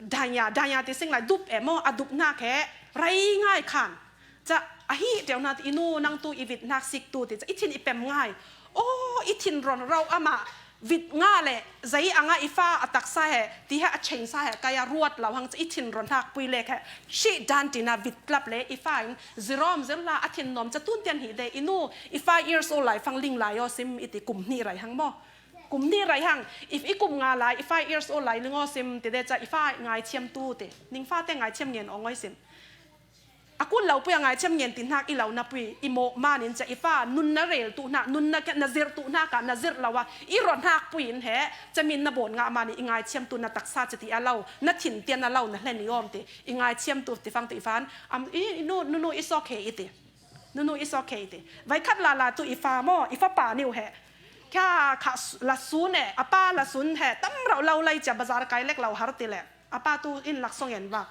danya, danya ti sing lai dup e maw, a dup hnak he, rai ngai khan. Ca, a hi teu hna ti, i nu, nang tu i vit hnak sik tu ti, ca, i thin i pem ngai. Oh, i thin ron rau amah, vit nga le, zei a nga i fa a taksa he, ti he a cheng sa he, kai a ruat lo hang ca, i thin ron hnak pui le khe, shi dan tina vit tlap le, i fa in, zirom zir la, a thin nom ca, tun tian hi de, i nu, i five years old lai, fang ling lai aw sim, i ti kum hnih rai hang maw. Kum hnih rai hang, if i kum nga lai, i five years old lai, ling aw sim, ti de ca, i fa ngai thiam tu ti, ning fa te ngai thiam ngen aw ngoi sim. A kul Upui a ngaithiam ngen ti hnak i lo napui i mawh manin cia i fa nun na rel tu hnak, nun na, na zirh tu hnak ah na zirh lo a i rawh hnak pui in he camin na bawn ngah manin i ngaithiam tu na taksa cia ti a lo, na thin tian a lo na hlen i awm ti i ngaithiam tu ti fang tu i fan am i, i nu, nunu i sawk he i ti. Nunu i sawk he i ti. Vai khat lala tu i fa maw, i fa pa niu he. Kha kha la sun e, a pa la sun he tam rauh lo lai cia bazar kai lek lo har ti le a pa tu in lak song en va.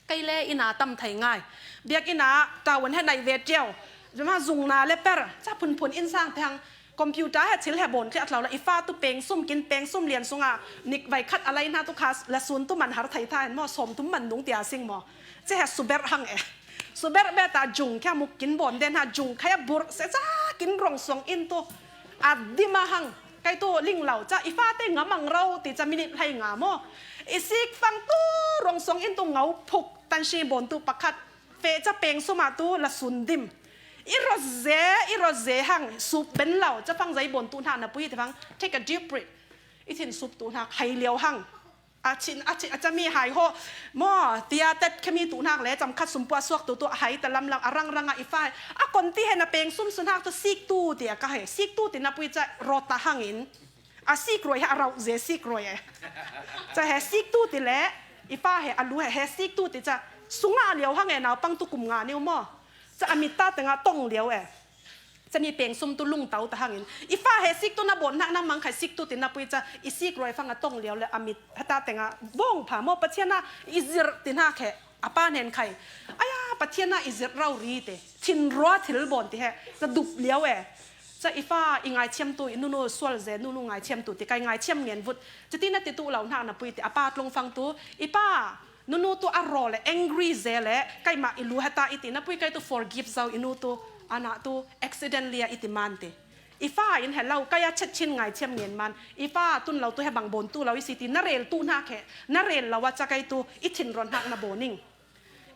Kei le ina tam thei ngai. Biak ina tawn he nai ve tiau. Zuma zungna le per. Ca phunphun in sang thang. Computer he thil he bawn tliat lo la i fa tu peng sum kin peng sum lian sunga nik vai khat a lai hna tu kha la sun tu man har thei tha hen maw, sawm tum man nung tia sing maw. Ci he suber hang e. Suber be ta jung khia muk kin bawn den ha jung khia bur se ca kin rong suang in tu. A dim a hang. Kai tu ling lo ca i fa te nga mang ro ti ca minit hlei nga maw. I sik fang tu rong suang in tu ngau phuk tan si bawn tu pakhat. Fe ca peng suma tu la sun dim. I rawt ze, i rawt ze hang sup ben lo ca fang zai bawn tu hna na pui ti fang. Take a deep breath. I thin sup tu hnak hai liau hang. A chin, a chin, a cami hai ho. Maw, tia tet khami tu hnak le cam khat sum pua suak tu tu a hai ta lam lam a rang rang a i fa hai. A kon ti he na peng sum sun hak tu sik tu ti a ka he. Sik tu ti na pui ca rawt ta hangin. A sik ruai he a rauh ze sik ruai e. Ca he sik tu ti le i fa he a lu he he sik tu ti ca sunga liau hang e naupang tu kum nga niu maw. Ca a mit ta tengah tong liau e. Ca mi peng sum tu lung tau ta hangin i fa he sik tu na bawn hnak nang mang khai sik tu ti na pui ca i sik ruai fang a tong liau le a mit he ta tengah bawng pha maw Pathian a i zirh ti hnak he. A pa nen khai. Aya, Pathian a i zirh rau ri te. Thin rua thil bawn ti he. Ka dup liau e. Ca i fa i ngaithiam tu, i nunu sual ze, nunu ngaithiam tu, ti kai ngaithiam ngen vut. Ca ti na ti tu lo hnak na pui ti, a pa tlung fang tu, i pa, nunu tu a raw le, angry ze le, kai mah i lu heta i ti, na pui kai tu forgive zau i nu tu, ana tu, accident lia i ti man ti. I fa in he lo, kai a chet chin ngaithiam ngen man. I fa tun lo tu he bang bawn tu lo i si ti, na rel tu hnak he, na rel lo a ca kai tu, i thin ron hnak na bawn ing.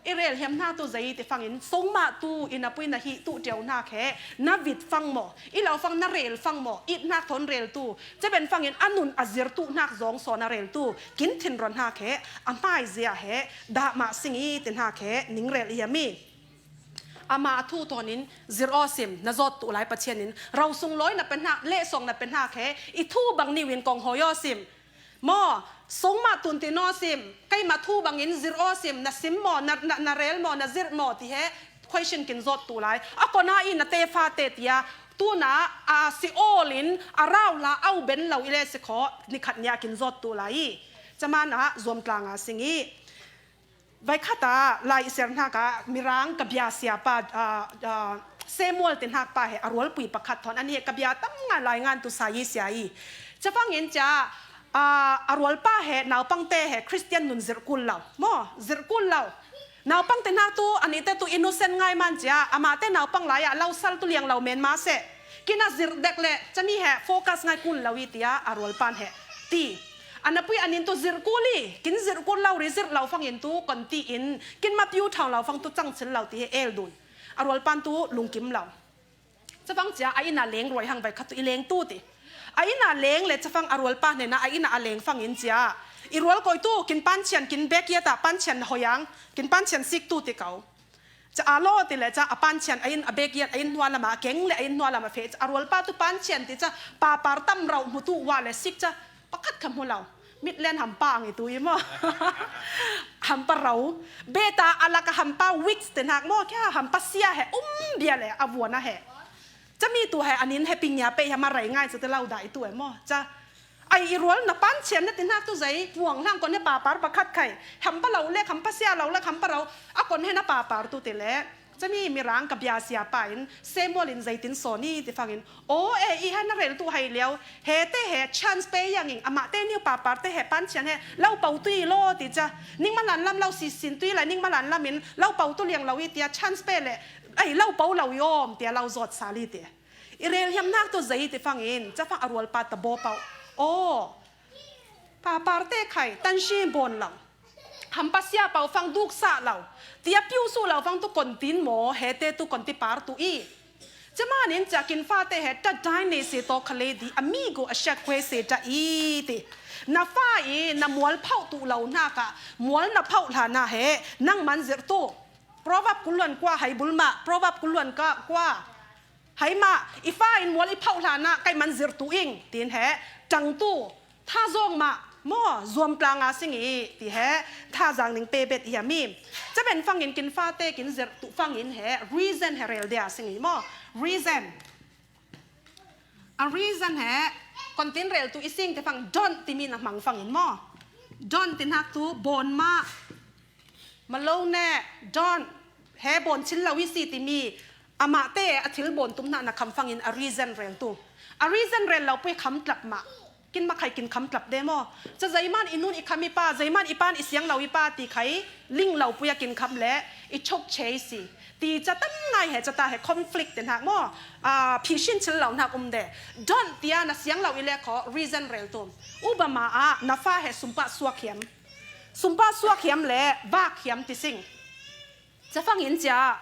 I rel hiam hna tu zei ti fangin, songmah tu i na pui na hi tu ṭeu hna khe, na vit fang maw, i lo fang na rel fang maw, it hnak thawn rel tu, ceben fangin a nun a zir tu hnak zong saw na rel tu, kin thin ron hna khe, a hmai zia he, dah mah sing i ti hna khe, ning rel i hiam i. Amah a thu thawnin, zir aw sim, na zawt tu lai Pathian in, rau sung lawi na pe hna, leh sawng na pe hna khe, i thu bang niu in kong hawi aw sim. Maw, songmah tun ti naw sim, keimah thu bangin zir aw sim, na sim maw, na, na, na rel maw, na zirh maw, ti he question kin zawt tu lai. A kona i na tefa te tia, tuna a si awlin, a rau la au ben lo i le si khaw, ni khat nia kin zawt tu lai i. Caman ah zuam tlanga sing i. Vai khat ah lai i ser hnak ah Mirang ka bia sia pa, ah, ah, Samuel ti hnak pa he a rualpui pakhat thawn an he ka bia tam ngai lai ngan tu sa i sia i. Cafang in cia, ah, a rualpa he naupang te he Christian nun zirh kul lo. Maw, zirh kul lo. Naupang te hnak tu, an i te tu innocent ngai man cia, amah te naupang lai ah lo sal tu liang lo men ma se. Kin a zirh dek le, cami he focus ngai kul lo i tia, a rualpan he. Ti. An a pui an in tu zirh kul i, kin zirh kul lo ri zirh lo fang in tu, kon ti in, kin ma piu thang lo fang tu cang cil lo ti he el dun. A rualpan tu lungkim lo. Cafang cia, a inn a leng ruai hang vai khat tu i leng tu ti. A inn a leng le cafang a rualpa hnena, a inn a leng fang in cia. I rual koi tu, kin pan chian, kin bek ia ta pan chian hoiang, kin pan chian sik tu ti kau. Ca a law ti le ca a pan chian a inn a bek iat a inn hnua lamah a keng le a inn hnua lamah feh ca a rualpa tu pan chian ti ca papar tam rauh hmu tu wa le sik ca pakhat kha hmu lo. Mitlen hampa ang i tu i maw? Hampa rau. Beta a lak a hampa weeks te hnak maw kia hampa sia he um bia le a vuan a he. Cami tu he an in he ping nia pei he ma rei ngai cu ti lo dah i tu e maw? Ca Ai i rual na pan chian na ti hnak tu zei, puang hlang kon he papar pakhat khai. Hampa lo le, hampa sia lo le, hampa rau. A kon he na papar tu ti le. Cami Mirang ka bia sia pa in, Samuel in zei tin sawn i ti fangin. O e, i he na rel tu hai liau. He te he chance pe yang ing, amah te niu papar te he pan chian he. Lo pau tu i lo ti ca. Ning malan lam lo si sin tu i lai, ning malan lam in, lo pau tu liang lo i tia chance pe le. Ai, lo pau lo i om tia lo zot sa li ti. I rel hiam hnak tu zei ti fangin, cafang a rualpa ta baw pauh. Aw, papar te khai, tan si bawn lo. Hampa sia pau fang duk sah lo. Tia piu su lo fang tu kon tin maw, he te tu kon ti par tu i. Camanin cia kin fa te he ta dai ne se to khale di, amigo a shak kwe se ta i ti. Na fa i, na mual phauh tu lo hna ka, mual na phauh hla na he, nang man zir tu. Proverb kul luan kua hai bul mah, Proverb kul luan ka kua hai mah, i fa in mual i phauh hlanah kai man zirh tu ing, tiin he, tangtu, thazawng mah, maw, zuam tlanga sing i, ti he, thazang ning pe bet i hiam i. Caben fangin kin fate kin zirh tu fangin he, reason he rel dia sing i maw, reason. A reason he, kontin rel tu i sing te fang don't timi na hmang fangin maw. Don't ti hnak tu, bawn mah. Malone, don't, he bawn chil lo i si timi, amah te a thil bawn tum hna na kham fangin a reason rel tu. A reason rel lo pui kham tlap mah. Kin makhai kin kham tlap de maw. Ca zeiman i nun i kham i pa, zeiman i pan i siang lo i pa ti khai, ling lo pui a kin kham le, i chok che i si. Ti ca tam ngai he, ca ta he conflict te hnak maw. Ah, phisin chil lo hnak um de. Don't tia na siang lo i le kho, reason rel tu. Ubama ah, na fa he sumpah suak hiam. Sumpah suak hiam le vak hiam ti sing. Ca fangin cia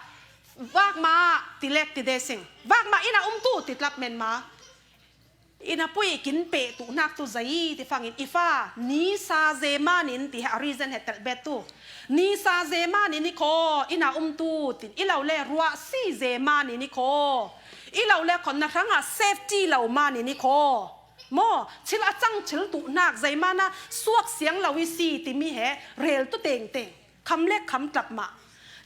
vak mah ti lek ti de sing. Vak mah inn a um tu ti tlap men ma. Inn a pui kin peh tu hnak tu zei ti fangin i fa ni sa ze manin ti he a reason he telh bet tu. Ni sa ze manin i kho inn a um tu tin i lo le ruah si ze manin i kho. I lo le khon na hrangah safety lo manin i kho. Maw, thil a cang thil tu hnak zeimana suak siang lo i si timi he rel tu tengteng. Kham lek kham tlap mah.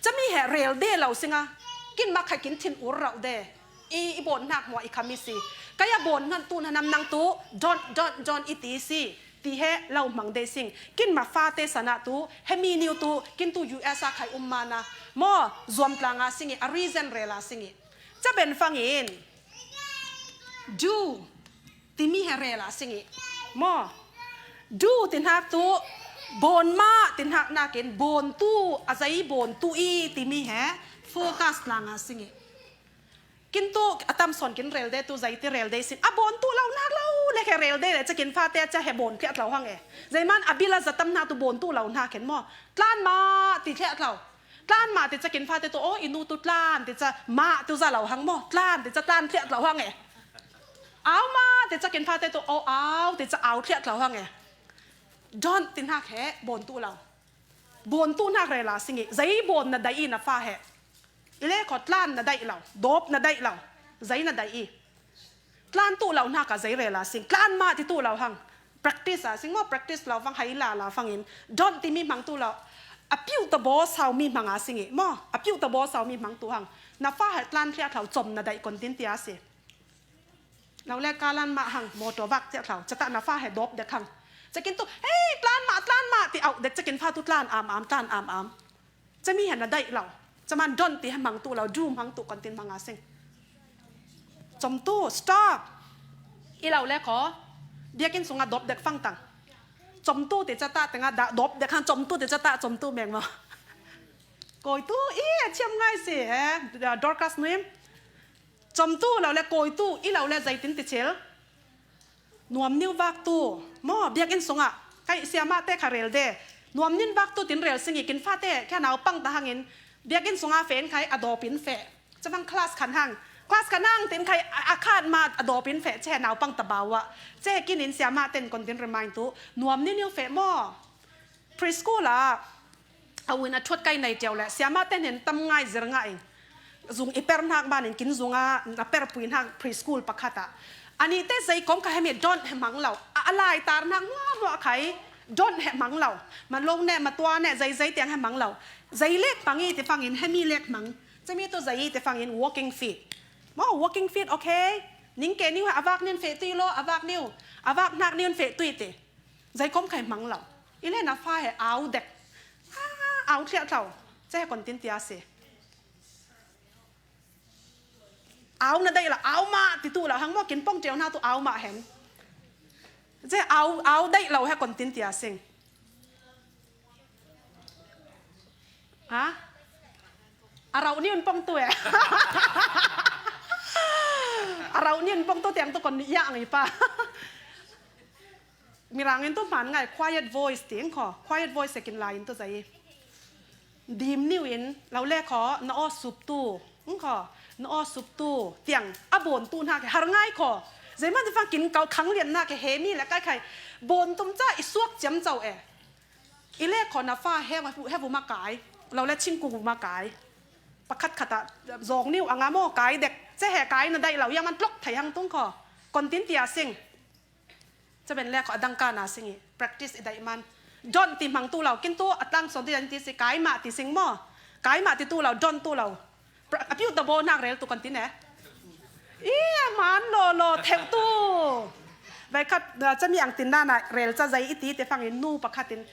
Cami he rel de lo singa. Kin makhai kin thin ur rauh de. I, i bawn hnak hmuah i kham i si. Kaya bawn hnan tu hna nam nang tu, don't, don't, don't i ti i si. Ti he lo hmang de sing. Kin ma fate sana tu, he mi niu tu, kin tu U S a khai um mana. Maw, zuam tlanga sing i, a reason rela sing i. Caben fangin. Do. Timi he rela sing i. Maw. Do ti hnak tu, bawn mah ti hnak nakin, bawn tu, a zei bawn tu i timi he, focus tlanga sing i. Kin tu, a tam sawn kin rel de tu, zei ti rel de sin. A bawn tu lo hnak lo, le he rel de le, ca kin fate ca he bawn tliat lo hang e. Zeiman a bila za tam hnak tu bawn tu lo hnak hen maw. Tlan mah ti tliat lo. Tlan mah ti ca kin fate tu, oh, i nu tu tlan ti ca mah tu za lo hang maw. Tlan ti ca tlan tliat lo hang e. Au mah ti ca kin fate tu, oh, au ti ca au tliat lo hang e. Don't ti hnak he, bawn tu lo. Bawn tu hnak rela sing i. Zei bawn na daih i na fa he. I le kho tlan na daih lo. Dawp na daih lo. Zei na daih i. Tlan tu lo hnak a zei rela sing. Tlan mah ti tu lo hang. Practice a sing maw, practice lo fang hai la la fangin. Don't timi hmang tu lo. A piu ta baw sau mi hmang a sing i. Maw, a piu ta baw sau mi hmang tu hang. Na fa he tlan tliat lo com na daih kon tin tia si. Lo le kalan mah hang, motor vak tiah thlau. Cata na fa he dawp dek hang. Cakin tu, hei, tlan mah, tlan mah, ti auh dek cakin fa tu tlan am am, tlan am am. Cami he na daih lo. Caman don't ti he hmang tu lo, do hmang tu kon tin hmang a sing. Com tu, stop. I lo le kho. Biakinn sungah dawp dek fang tang. Com tu ti cata tengah dah dawp dek hang, com tu ti cata, com tu meng maw. Koi tu, i, a chiam ngai si, eh, Dorcas nuim. Com tu lo le koi tu, i lo le zeitin ti chil. Nuam niu vak tu. Maw, biakinn sungah. Kai siamah te kha rel de. Nuam nin vak tu tin rel sing i kin fate, kha naupang ta hangin. Biakinn sungah fe in khai a dawp in fe. Chavang class khan hang. Class khan hang tin khai a, a khan ma a dawp in fe. Che naupang ta bawa. Che kin in siamah ten kon tin remind tu. Nuam niu niu fe maw. Preschool ah. A uin a thuat kai nei tiau le, siamah ten hin tam ngai zir ngah in. Zung i per hnak man in kin zung a, na per pui hnak preschool pakhat ah. Ani te zei kom kha hemi don't he hmang lo. A, a lai tar hnak mua mua khai don't he hmang lo. Ma long ne, ma tua ne, zei zei tiang he hmang lo. Zei lek hmang i ti fangin, hemi lek hmang. Cami tu zei i ti fangin walking feet. Maw, walking feet, okay. Ning ke niu he a vak nin fe tui lo, a vak niu. A vak hnak niu fe tui ti. Zei kom khai hmang lo. I le na fa he au dek. Ah, au thliah thlau. Che he kon tin tia si. Au na daih lo, au mah ti tu lo hang maw kin pong tiau hna tu au mah hen. Che au, au daih lo he kon tin tia sing. Ha? A rauh ni un pong tu eh. A rauh ni un pong tu tiang tu kon ya ang i pa. Mirang in tu hman ngai quiet voice ti ing kho. Quiet voice sekin lai in tu zai. Dim niu in lo le kho na aw sup tu. Ing kho na aw sup tu. Tiang a bawn tu hna ke har ngai kho. Zai man fang kin kau khang lian hna ke he mi le kai khai. Bawn tum ca i suak ciam cau e. I le kho na fa he va hu, he vu makai. Lo le ching ku vu makai. Pakhat khat ah zawng niu anga maw, kai dek. Cehe kai na daih lo, yang man tlok thei hang tung kho. Kontin tia sing. Caben le kho adang kana sing i. Practice i daih man. Don ti mang tu lo. Kin tu atlang son ti dan ti si kai ma ti sing maw. Kai ma ti tu lo, don tu lo. Pra-, apiu ta bo nak rel tu kontin e. I, a man lo lo, theu tu. Vai khat, ah, cami ang tin na na rel ca zai i ti te fangin nu pakhat in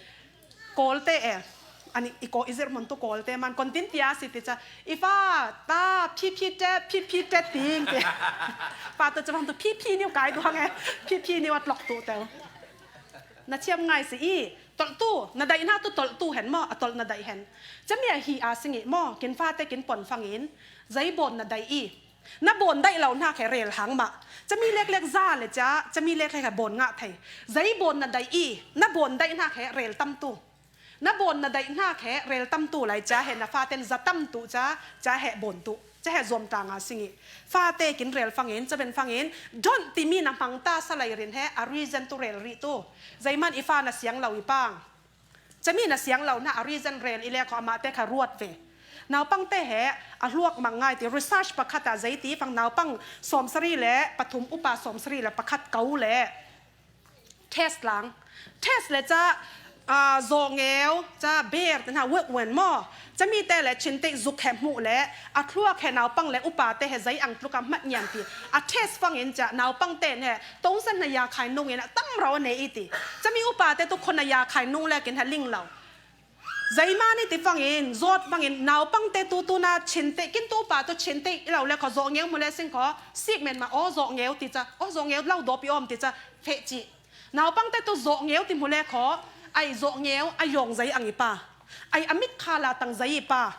Kawlte e. Ani i ko i zir mun tu Kawlte man kontin tia si ti ca. I fa, ta, phi phi te, phi phi te ting te. Fa tu ca bang tu phi phi niu kai tu hang e. Phi phi niu a tlok tu teu. Na chiam ngai si i. Tolh tu, na daih na tu tolh tu hen maw, a tolh na daih hen. Cami a hi a sing i maw, kin fate kin pon fangin. Zai bon na daih i. Na bon daih lo hna khe rel hang mah. Cami leklek za le ca, cami leklek he bon ngah thei. Zai bon na daih i, na bon daih hna khe rel tam tu. Na bon na daih hna khe rel tam tu lai ca he na faten za tam tu ca, ca he bon tu. Ca he zuam ta nga sing i. Fate kin rel fangin, caben fangin, don timi na hmang ta sa lai rin he, a reason tu rel rih tu. Zai man i fa na siang lo i pang. Cami na siang lo hna a reason rel i le kho amah te kha ruat ve. Naupang te he a hluak mang ngai ti research pakhat ah zei ti fang naupang sawmsari le pathum upa sawmsari le pakhat kau le test lang. Test le ca, ah, zawhngeu, ca ber te hna wek wen maw. Cami te le chin te zuk he hmuh le a thluak he naupang le upa te he zei ang tluk a hmat niam ti. A test fangin ca naupang te ne tongsan na ya khai nung in a tam rau a nei i ti. Cami upa te tu khon a ya khai nung le kin ha ling lo. Zei mani ti fangin, zot fangin, naupang te tu tu na chin te, kin tu upa tu chin te, i lo le kho zawhngeu mu le sing kho, sik men ma, aw zawhngeu ti ca, aw zawhngeu lo dawp i om ti ca, feh ci. Naupang te tu zawhngeu ti mu le kho, ai zawhngeu, a yawng zei ang i pa. Ai a mit kha la tang zei i pa.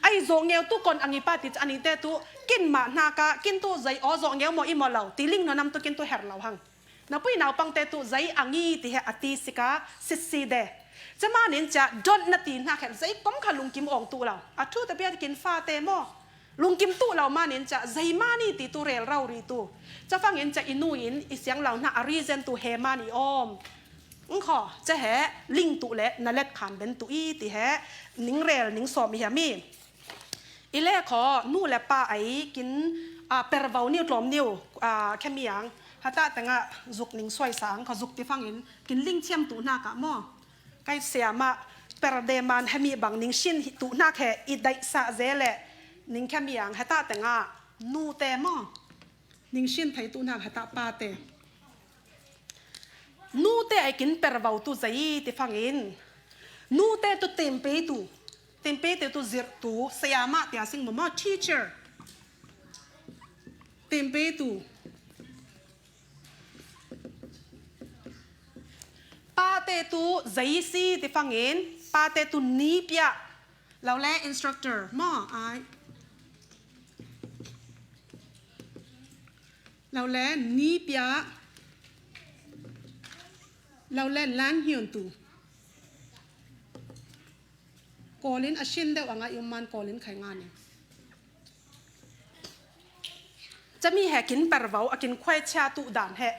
Ai zawhngeu tu kon ang i pa ti ca, ani te tu, kin ma hna ka, kin tu zei aw zawhngeu maw i maw lo, ti ling no nam tu kin tu her lo hang. Na pui naupang te tu zei ang i ti he a ti sika sitsi de. Ca manin ca don na ti hna khe zei kom kha lungkim awng tu lo. A thu te bia kin fa te maw. Lungkim tu lo manin ca zei mani ti tu rel rau ri tu. Ca fangin ca i nu in i siang lo hna a reason tu he mani om. Ng kho, ca he ling tu le na let khan ben tu i ti he ning rel ning sawm i he mi. I le kho, nu le pa ai kin, ah, pervo niu tlawm niu, ah, khemi ang. Hata tengah zuk ning suai sang, kho zuk ti fangin, kin ling chiam tu hna ka maw. Kai siama, per de man hemi bang ning shin hi tu hna khe, i daih sa ze le, ning khemi ang, hata tengah, nu te maw. Ning shin thei tu hna hata pa te. Nu te ai kin pervo tu zei ti fangin. Nu te tu tempe tu. Tempe te tu zir tu. Sayama tia sing mama teacher. Tempe tu. Pa te tu zei si ti fangin. Pa te tu ni pia. Lo le instructor. Maw, ai. Lo le ni pia. Lo le lan hiun tu. Kolin a shin deuh anga i um man kolin khai nga ni. Cami he kin pervo a kin khuai chia tu dan he.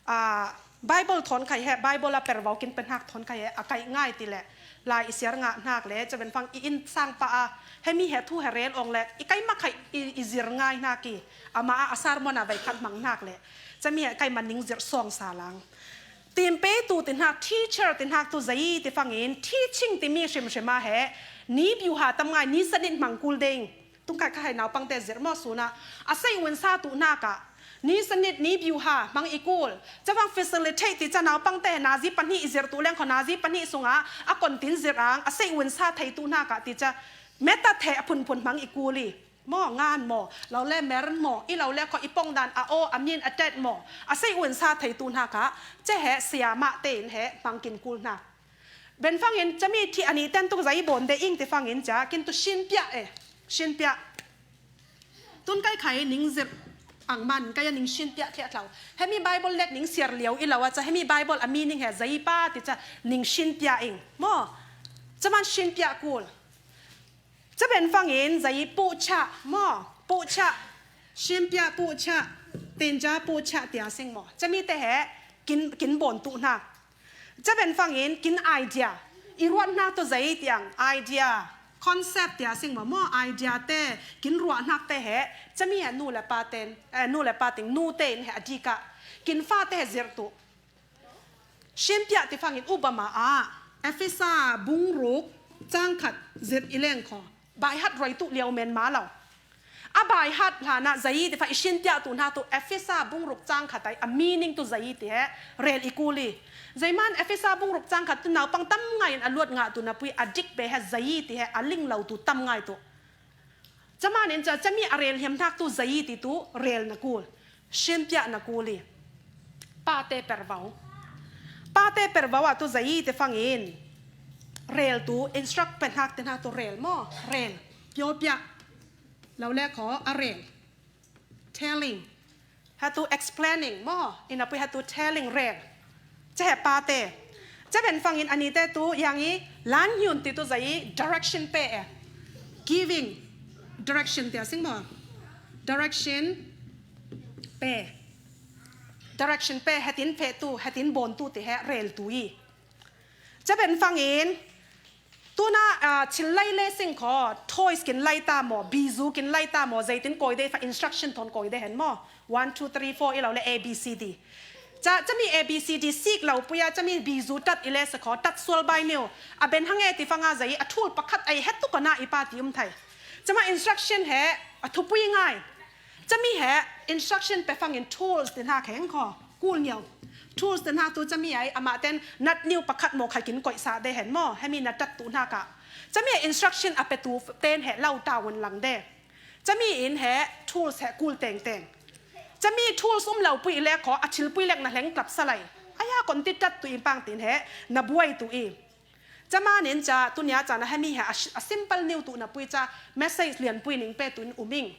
Ah, Bible thawn khai he, Bible a pervo kin penhak thawn khai he, a kai ngai ti le, lai i siar ngah hnak le, caben fang i inn sang pa a, he mi he thu he rel ong le, i kai mak khai i, i zir ngai hnak i, ama a, a sermon a vai khat mang hnak le, cami he kai man ning zir sawng sa lang. Timpe tu ti hnak, teacher ti hnak tu zei ti fangin, teaching ti mi hrim hrim a he, ni biu ha tam ngai, ni sanit mang kul ding. Tungkai kha hai naupang te zir maw suna. A sei un sa tu hna ka. Ni sanit ni biu ha mang i kul. Chavang facilitate ti ca naupang te nazi pahnih i zir tu leng kho nazi pahnih sunga a kontin zir ang a sei un sa thei tu hna ka ti ca. Meta the a phunphun mang i kul i. Maw ngan maw. Lo le mern maw. I lo le kho i pong dan a o a min a tet maw. A sei un sa thei tu hna ka. Che he sia mah te in he mang kin kul hna. Ben fangin cami thi ani ten tu zai bon de ing ti fangin ca kin tu shin pia e. Shin pia. Tun kai khai ning zir ang man kai ning shin pia thliah thlau. Hemi Bible let ning siar liau i lawa ca hemi Bible a meaning he zai pa ti ca ning shin pia ing. Maw. Caman shin pia kul. Ca ben fangin zai puh cha. Maw. Puh cha. Shin pia puh cha. Tenja puh cha tia sing maw. Cami te he kin, kin bon tu hna. Ca ben fangin kin idea. I ruat hna tu zei tiang idea. Concept tia sing maw, maw idea te, kin ruah hnak te he, cami he nu le pa ten, eh, nu le pa ting nu te in he a dik ah, kin fa te he zirh tu. Shin piah ti fangin upama ah, Efesa bung ruk cang khat zirh i leng kho. Baihat roi tu liau men ma lo. A baihat hlan ah zei ti fa i shin piah tu hna tu Efesa bung ruk cang khat ai a meaning tu zei ti he rel i kul i. Zeiman Efesa bung ruk cang khat tu naupang tam ngai in a luat ngah tu na pui a dik be he zei ti he a ling lo tu tam ngai tu. Camanin ca cami a rel hiam hnak tu zei ti tu rel na kul. Shin piah na kul i. Pa te pervo. Pa te pervo ah tu zei ti fangin. Rel tu instruct pe hnak te hnak tu rel maw. Rel. Pio piah. Lo le kho a rel. Telling. Hatu explaining maw. Ina pui hatu telling rel. Ca he pa te. Ca ben fangin ani te tu yang i lan hiun ti tu zei direction pe e. Giving. Direction tia sing maw. Direction pe. Direction pe hetin pe tu, hetin bon tu ti he rel tu i. Ca ben fangin, tuna, ah, thil lai le sing kho, toys kin lai ta maw, bizu kin lai ta maw, zeitin koi de fa instruction thon koi de hen maw. One, two, three, four i lo le A B C D. Ca, cami A B C D sik lo pui a, cami bizu tat i le sa kho, tat sual bai niu. A ben hang e ti fanga zei, a thul pakhat ai het tu kana i pa ti um thai. Cama instruction he, a thupui ngai. Cami he instruction pe fangin tools ti hna kheng kho. Kul ngiau. Tools ti hna tu cami ai amah ten nat niu pakhat maw khai kin koih sa de hen maw. Hemi na tat tu hna ka. Cami he instruction a pe tu ten he lo ta wun lang de. Cami in he tools he kul teng teng. Cami tools um lo pui le kho a thil pui lek na hleng tlap sa lai. Aya kon ti tat tu in pang tin he na buai tu i. Camanin ca tunia ca na hemi he a, a simple niu tu na pui ca message lian pui ning pe tu in uming.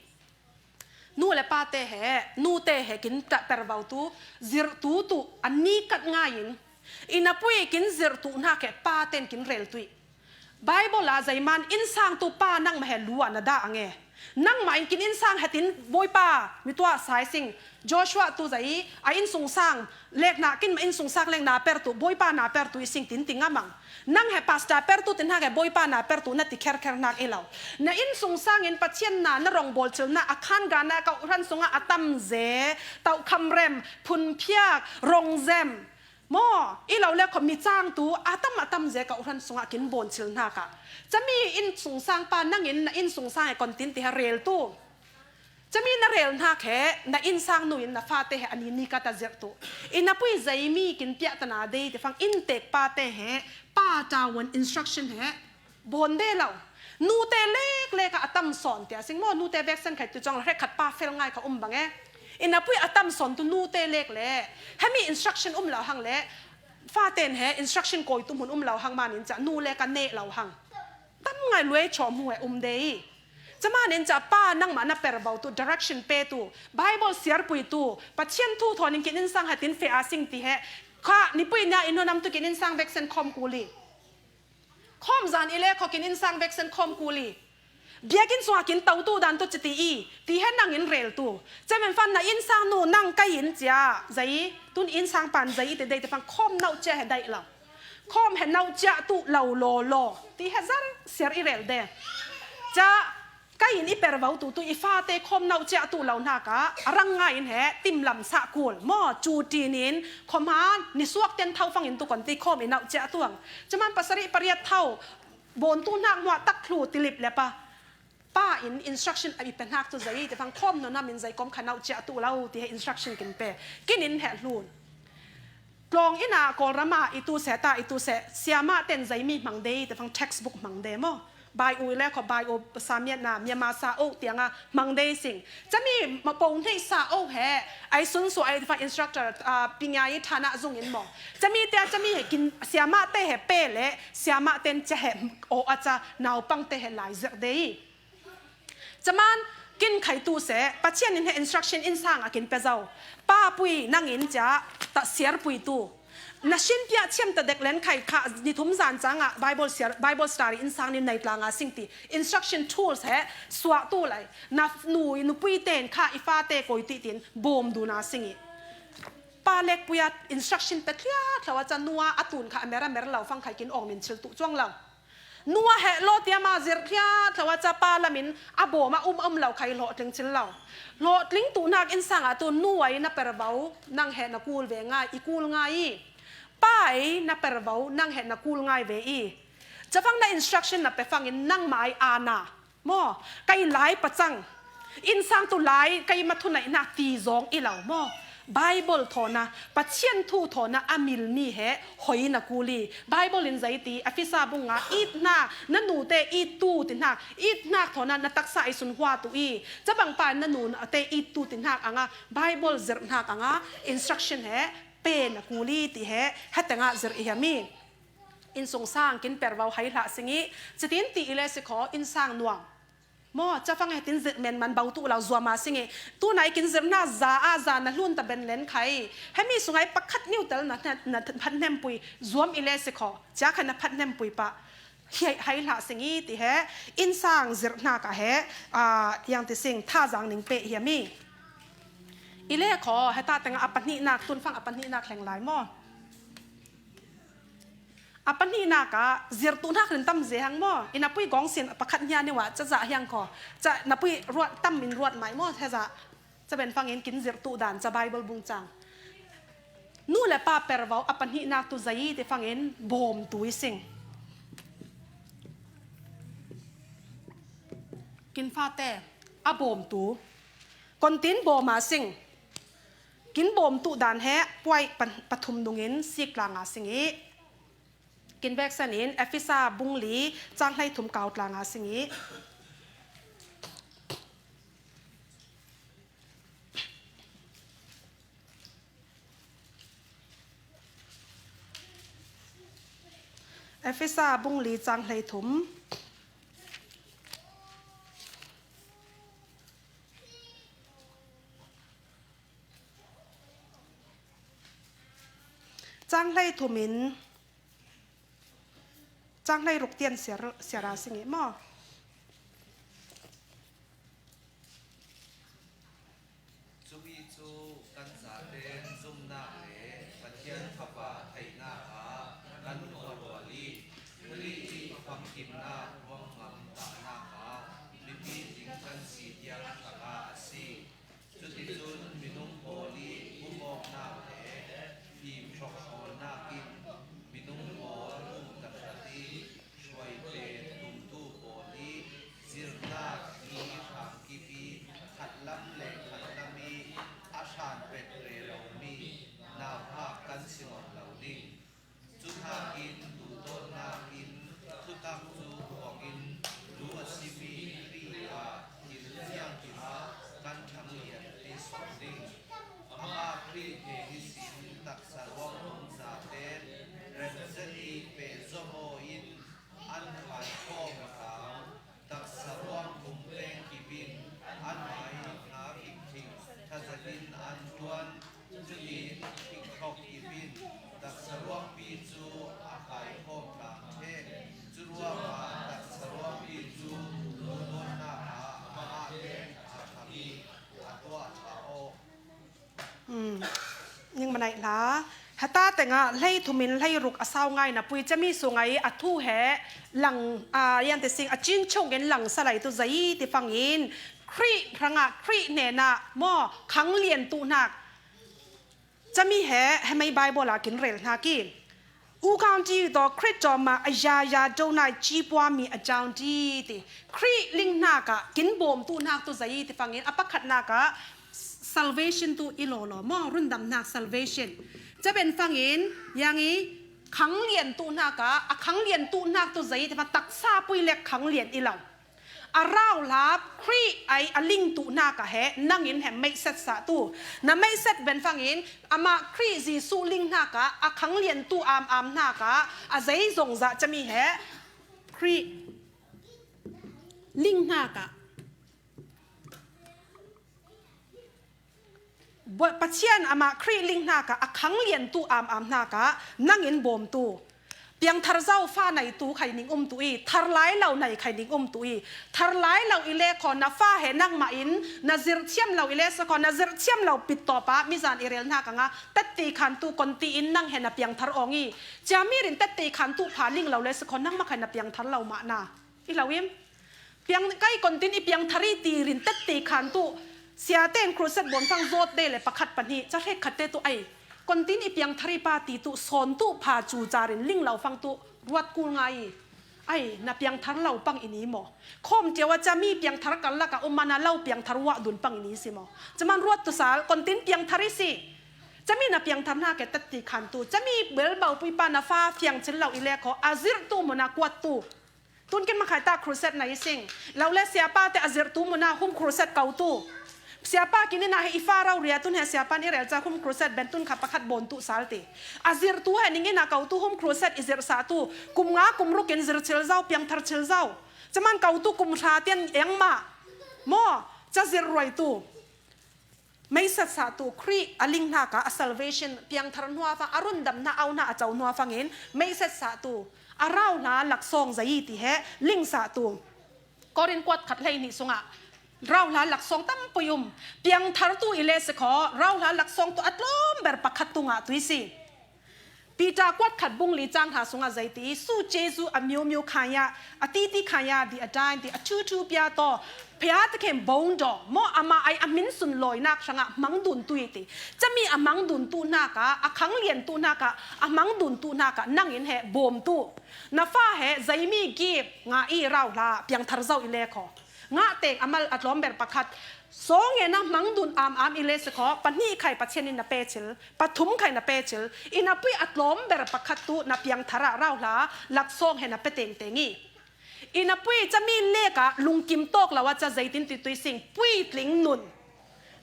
Nu le pa te he, nu te he kin ta pervo tu, zirh tu tu, an ni kat ngai in. Ina pui kin zirh tu hna ke pa ten kin rel tui. Bible a zeiman insang tu pa nangmah he lu ah na dah ang e. Nangmah in kin insang hetin Bawipa mi tuah sai sing. Joshua tu zei a insungsang lek na kin ma insungsang lek na per tu Bawipa na per tu i sing tin ti ngamang. Nang he pastor per tu tin hak he Bawipa na per tu na ti kher kher nak i lo. Na insungsang in Pathian na na rong bawl chil na a khan ga na kau hran sungah a tam ze, tau kham rem, phun phiak, rong zem. Maw, i lo le kho mi cang tu, a tam a tam ze kau hran sungah kin bawn chil hna ka. Cami insungsang pa nangin na insungsang e kon tin ti ha rel tu. Cami na rel hna khe, na insang nu in na fate he ani ni ka ta zirh tu. I na pui zei mi kin piah ta na dei ti fang in tek pa te he, pa ta wan instruction he, bawn de lo. Nu te lek lek a tam sawn tia sing maw, nu te veksen khai tu cong hre khat pa fel ngai ka um bang e. I na pui a tam sawn tu nu te lek le. Hemi instruction um lo hang le. Fa ten he instruction koi tu mun um lo hang manin ca nu le ka ne lo hang. Tam ngai luai chaw mu he um de i. Ca manin ca pa nangmah na per bau tu direction pe tu. Bible siar pui tu. Pathian thu thawnin kin insang hatin fe a sing ti he. Kha ni pui nia in honam tu kin insang veksen khom kuli. Khawm zan i le kho kin insang veksen khawm kuli. Biakin sungah kin tau tu dan tu citi i. Ti he nang in rel tu. Cemen fan na insang nu nang kai in cia. Zai. Tun insang pan zai i te dei te fang khawm nau cia he dai lo. Khawm he nau cia tu lo lo lo. Ti he zar siar i rel de. Ca kai in i per vau tu tu i fa te khawm nau cia tu lo hna ka. A rang ngai in he tim lam sa kul. Maw cu tin in khawm han ni suak ten thau fang in tu kon ti khawm i nau cia tu ang. Ceman pasari pariat thau. Bawn tu hnak hmuah tak thlu tilip le pa. Pa in instruction a i pe hnak tu zei, te fang khawm no nam in zei kom kha nau cia tu lo, ti he instruction kin pe. Kin in he hlun. Tlawng in a Kawlram a i tu se ta, i tu se, siama ten zei mi hmang dei, te fang textbook hmang dei maw. Bai u le kho bai u sa miat na, Myanmar sa o tiang a hmang dei sing. Cami ma po hnei sa o he, ai sun su ai te fang instructor, a, pingai thana zung in maw. Cami te a cami he kin, siama te he pe le, siama ten ca he o a ca, naupang te he lai zek dei. Caman kin khai tu se, Pathian in he instruction insang a kin pe zau. Pa pui nang in ca, ta siar pui tu. Na shin piah thiam ta dek len khai kha, ni thum zan cang a Bible siar, Bible study insang ni nei tlang a sing ti. Instruction tools he, suah tu lai. Na nu, nu pui ten kha, i fa te koi ti tin, bom du na sing i. Pa lek pui a instruction pe thliak thlau a ca nu a, a tun kha, a mer a mer lau fang khai kin ong min chil tu cuang lau. Nu a heh lo tiama zirh hliat lo a, chapa lamin a bawm a um a um lo khai hlawhtling chin lo. Hlawhtling tuhnak innsang ah tu nu ai na pervo nang heh na kul ve ngai, i kul ngai i. Pa ai na pervo nang heh na kul ngai ve i. Chavang na instruction na pe fangin nangmah ai ana maw, kai lai pacang. Innsang tu lai kai mathu naihnak ti zawng i lo maw. Bible thawna, Pathian thu thawna a milmi he hoi na kul i. Bible in zei ti, Efesa bung nga it hna, na nute it tu ti hnak, it hnak thawna na taksa i sun hua tu i. Cabangpa na nute it tu ti hnak anga, Bible zirh hnak anga, instruction he pe na kul i ti he, hetengah zirh i hiam i. Innsungsang kin pervo hai hlah sing i, citin ti i le si khaw, innsang nuam. Maw, cafang he tin zirh men man bo tu lo zuam a sing i. Tunai kin zirh hna za a za na hlun ta ben len khai. Hemi sungai pakhat niu tel na, na, na phat hnem pui zuam i le si khaw. Cia kha na phat hnem pui pah. Hi, hai hlah sing i ti he. Innsang zirh hna ka he. A, yang ti sing tha zang ning pe hiam i. I le khaw, heta tengah a pahnihnak, tunfang a pahnihnak hleng lai maw. A pahnihnak ah zirh tuhnak rin tam ze hang maw? I na pui gawng sin pakhat hnia nih ah ca zah hiang khaw. Ca na pui ruat tam in ruat mai maw? He zah ca ben fangin kin zirh tuh dan ca Bible bung cang. Nu le pa pervo a pahnihnak tu zei ti fangin bawm tu i sing. Kin fate a bawm tu. Kontin bawm a sing. Kin bawm tuh dan he puai pan-, pathum dungin sik tlang a sing i. Kin veksan in Efesa bung li cang hlei thum kau tlang a sing i. Efesa bung li cang hlei thum. Cang hlei thum in, cang hlei ruk tian siar, siar a sing i maw? Cumi cu kan zaten zumhnak le Pathian fapa theihnak ah kan ruahruah i, Khrih i famkimnak ruangngam tahnak ah mipi ding kan si tiang hrangah a si. Cuticun minung pawl i bumh awknak le fim hrawkhrawlnak in minung pawl umter hrat i, hruaipen tumtu pawl i zirhnak ni hrang kip i khatlam le khatlam i a hran pet relomi nauhak kan si ngam lo ding. Cuhnakin duhdawtnak in thutak cu buang in lu a simi Khrih ah thil fiang kip ah kan ṭhanglian pe sawn ding. Amah Khrih hnen ihsin taksa ruangtum zate remh zet i pehzom aw in an khaikhawm a tang. Taksa ruangtum peng kip in an ai hna hringthing ṭha zet in an ṭuan. Cutin hringthok kip in taksa ruangpi cu a khaikhawm tlang ṭheh. Curuangah taksa ruangpi cu duhdawtnak ah amah ah peng a ṭhami a tuah ṭha awk. Ning manaih hna. Heta tengah hlei thum in hlei ruk a sau ngai na pui cami sung ai a thu he lang, aa, yan ti sing a cin chung in lang salai tu zei ti fangin Khrih hrangah Khrih hnenah maw khanglian tuhnak cami he, he mei Bible ah kin rel hna ki. ဦးခေါင်းတည်းသော ခရစ်တော်မှာ အရာရာတို့၌ ကြီးပွားမည်အကြောင်းတည်း ti. Khrih linghnak ah kin bawm tuhnak tu zei ti fangin a pakhatnak ah salvation tu i lawlaw maw, rundamnak salvation. Caben fangin, yang i khanglian tuhnak ah, a khanglian tuhnak tu zei ti fang taksa pui lek khanglian i lo. A rauhlap Khrih ai a ling tuhnak ah he nangin he meihset sah tu. Na meihset ben fangin amah Khrih Jesuh linghnak ah a khanglian tu am am hnak ah a zei zongzah cami he Khrih linghnak ah Pathian amah Khrih linghnak ah a khanglian tu am am hnak ah nangin bawm tu. Piangthar zo fa neitu khai ning um tu i, thar lai lo nei khai ning um tu i, thar lai lo i le kho na fa he nangmah in na zirh thiam lo i le se kho na zirh thiam lo pit tawp a mizan i rel hnak anga tetti khan tu konti in nang he na piangthar awng i, cia mi rin tetti khan tu pha ling lo le se kho nangmah khai na piangthar lo mah na. I lo im? Piang kai kontin i piangthar i ti rin tetti khan tu siate in crusade bawn fang zawt de le pakhat pahnih ca hrek khat te tu ai. Kontin i piangthar i pa ti tu sawn tu pha cu ca rin ling lo fang tu ruat kul ngai i. Ai, na piangthar lo pang i ni maw? Khawm tia wa ca mi piangthar kal lak a um mana lo piangthar wah dun pang i ni si maw? Caman ruat tu sal, kontin piangthar i si. Cami na piangthar hna ke tetti khan tu. Cami bel bau pui pa na fa fiang cil lo i le kho, a zirh tu muna kuat tu. Tun kin makhai ta crusade na i sing. Lo le siapa te a zirh tu muna hum crusade kau tu. Siapa kin ina he i fa rau ria tun he siapa ni rel ca hum crusade ben tun kha pakhat bawn tu sal ti. A zirh tu he ning ina kau tu hum crusade i zirh sa tu. Kum nga kum ruk in zirh cil zau, piangthar cil zau. Caman kau tu kum hra tian eng ma. Maw, ca zirh ruai tu. Meisat sa tu, Khrih a ling hnak a, a salvation, piangthar hnuah fang, a rundam hna, au hna, a co hnuah fangin, meisat sa tu, a rau hla laksawng zei ti he, ling sa tu. Korin kuat khat hlei hnih sungah, rau hla laksawng tam pui um, piangthar tu i le si kho, rau hla laksawng tu a tlawm ber pakhat tu ngah tu i si. Peter kuat khat bung li cang hla sungah zei ti, su Jesu a miu miu khaya, a ti ti khaya, di a dai, di a thu thu pia to, pia te khem bong do, mo ama ai a min sun loi nak sanga mang dun tu i ti. Cami a mang dun tu naka, a khang lian tu naka, a mang dun tu naka, nang in he bom tu. Na fa he, zei mi gift nga i rau hla, piang thar zau i le kho. Ngah teng a mal a tlawm ber pakhat. Sawng e na mang dun am am i le si kho, pahnih khai Pathian in na pe chil, pathum khai na pe chil, i na pui a tlawm ber pakhat tu na piang thar ah rau hla, lak sawng he na pe teng teng i. I na pui ca mi lek ah lungkim tawk lo a ca zeitin ti tui sing, pui tling nun.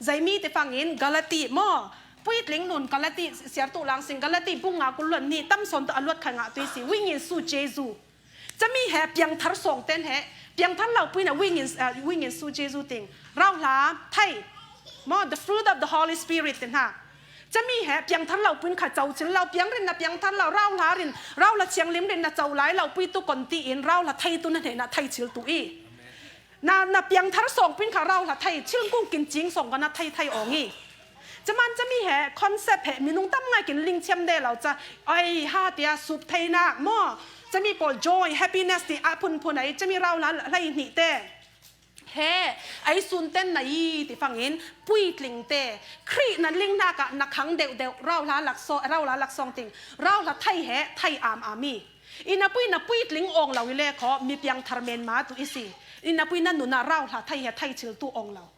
Zei mi te fangin Galati maw, pui tling nun Galati siar tu lang sing, Galati bung nga kul luan ni tam sawn tu a luat khai ngah tui si, wingin su Jesu. Cami he piangthar sawng ten he, piangthar lo pui na wingin, uh, wingin su Jesu ting. Rau hla, thei. Mo, the fruit of the Holy Spirit ten ha. Cami he, piangthar lo pui kha cau cil lo, piang rin na piangthar lo, rau hla rin, rau hla chiang lim rin na cau lai lo pui tu kon ti in, rau hla thei tu na hne na thei cil tu i. Na, na piangthar sawng pui kha rau hla thei, chil kung kin cing sawng ka na thei thei ong i. Caman cami he, concept he, minung tam ngai kin ling chiam de lo ca, ai ha tia sup thei nak maw. Cami pawl joy, happiness ti a phun phun ai, cami rau hla hlei hnih te. He, ai sun ten na i ti fangin, pui tling te. Khrih na ling hna ka na khang deuh deuh, rau hla lak sawng, rau hla lak sawng ting, rau hla thei he, thei am am i. I na pui na pui tling ong lo i le kho, mi piang thar men ma tu i si. I na pui na nuna rau hla thei he, thei chil tu ong lo.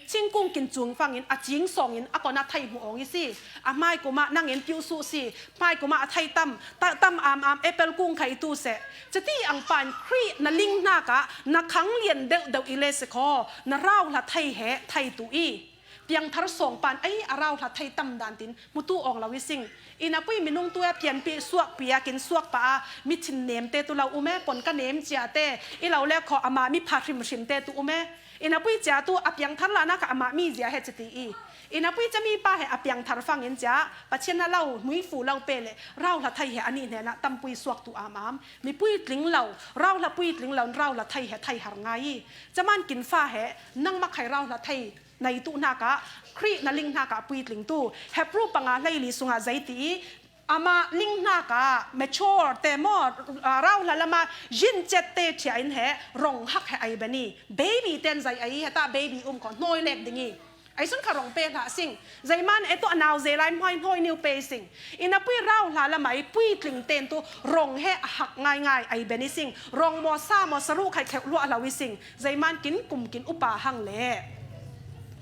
Chingkung kin cung fangin a cing sawngin a kona thei hmu awng i si. A hmai kuma nangin piu su si. Hmai kuma a thei tam, ta, tam am am apple kung khai tu se. Cati ang pan Khrih na ling hna ka na khang lian deuh deuh i le si kho. Na rau hla thei he thei tu i. Piang thar sawng pan ai a rau hla thei tam dan tin mutu awng lo i sing. I na pui minung tu a pian pi suak pi a kin suak pa a mi chin nem te tu lo um e, pon ka nem cia te. I lo le kho ama mi pha hrim hrim te tu um e. I na pui cia tu a piang thar la na ka ama mi zia he citi i. I na pui ca mi pa he a piang thar fangin cia, Pathian na lo, mui fu lo pe le, rau hla thei he ani hne na tam pui suak tu am am. Mi pui tling lo, rau hla pui tling lo, rau hla thei he thei har ngai i. Caman kin fa he, nang ma khai rau hla thei, nei tu hna ka, Khrih na ling hna ka pui tling tu. Hebrew panga hlei li sunga zei ti i, ama ling hna ka, mature te maw, ah, rau hla lama, zin chet te chia in he, rong hak he ai beni. Baby ten zei ai he ta baby um ko, hnoi lek ding i. Ai sun kha rong pe hlah sing. Zei man e tu a nau zei lai hmai hnoi niu pe sing. I na pui rau hla lama i pui tling ten tu rong he a hak ngai ngai ai beni sing. Rong maw sa maw saru khai kheuh luah hlau i sing. Zei man kin kum kin upa hang le.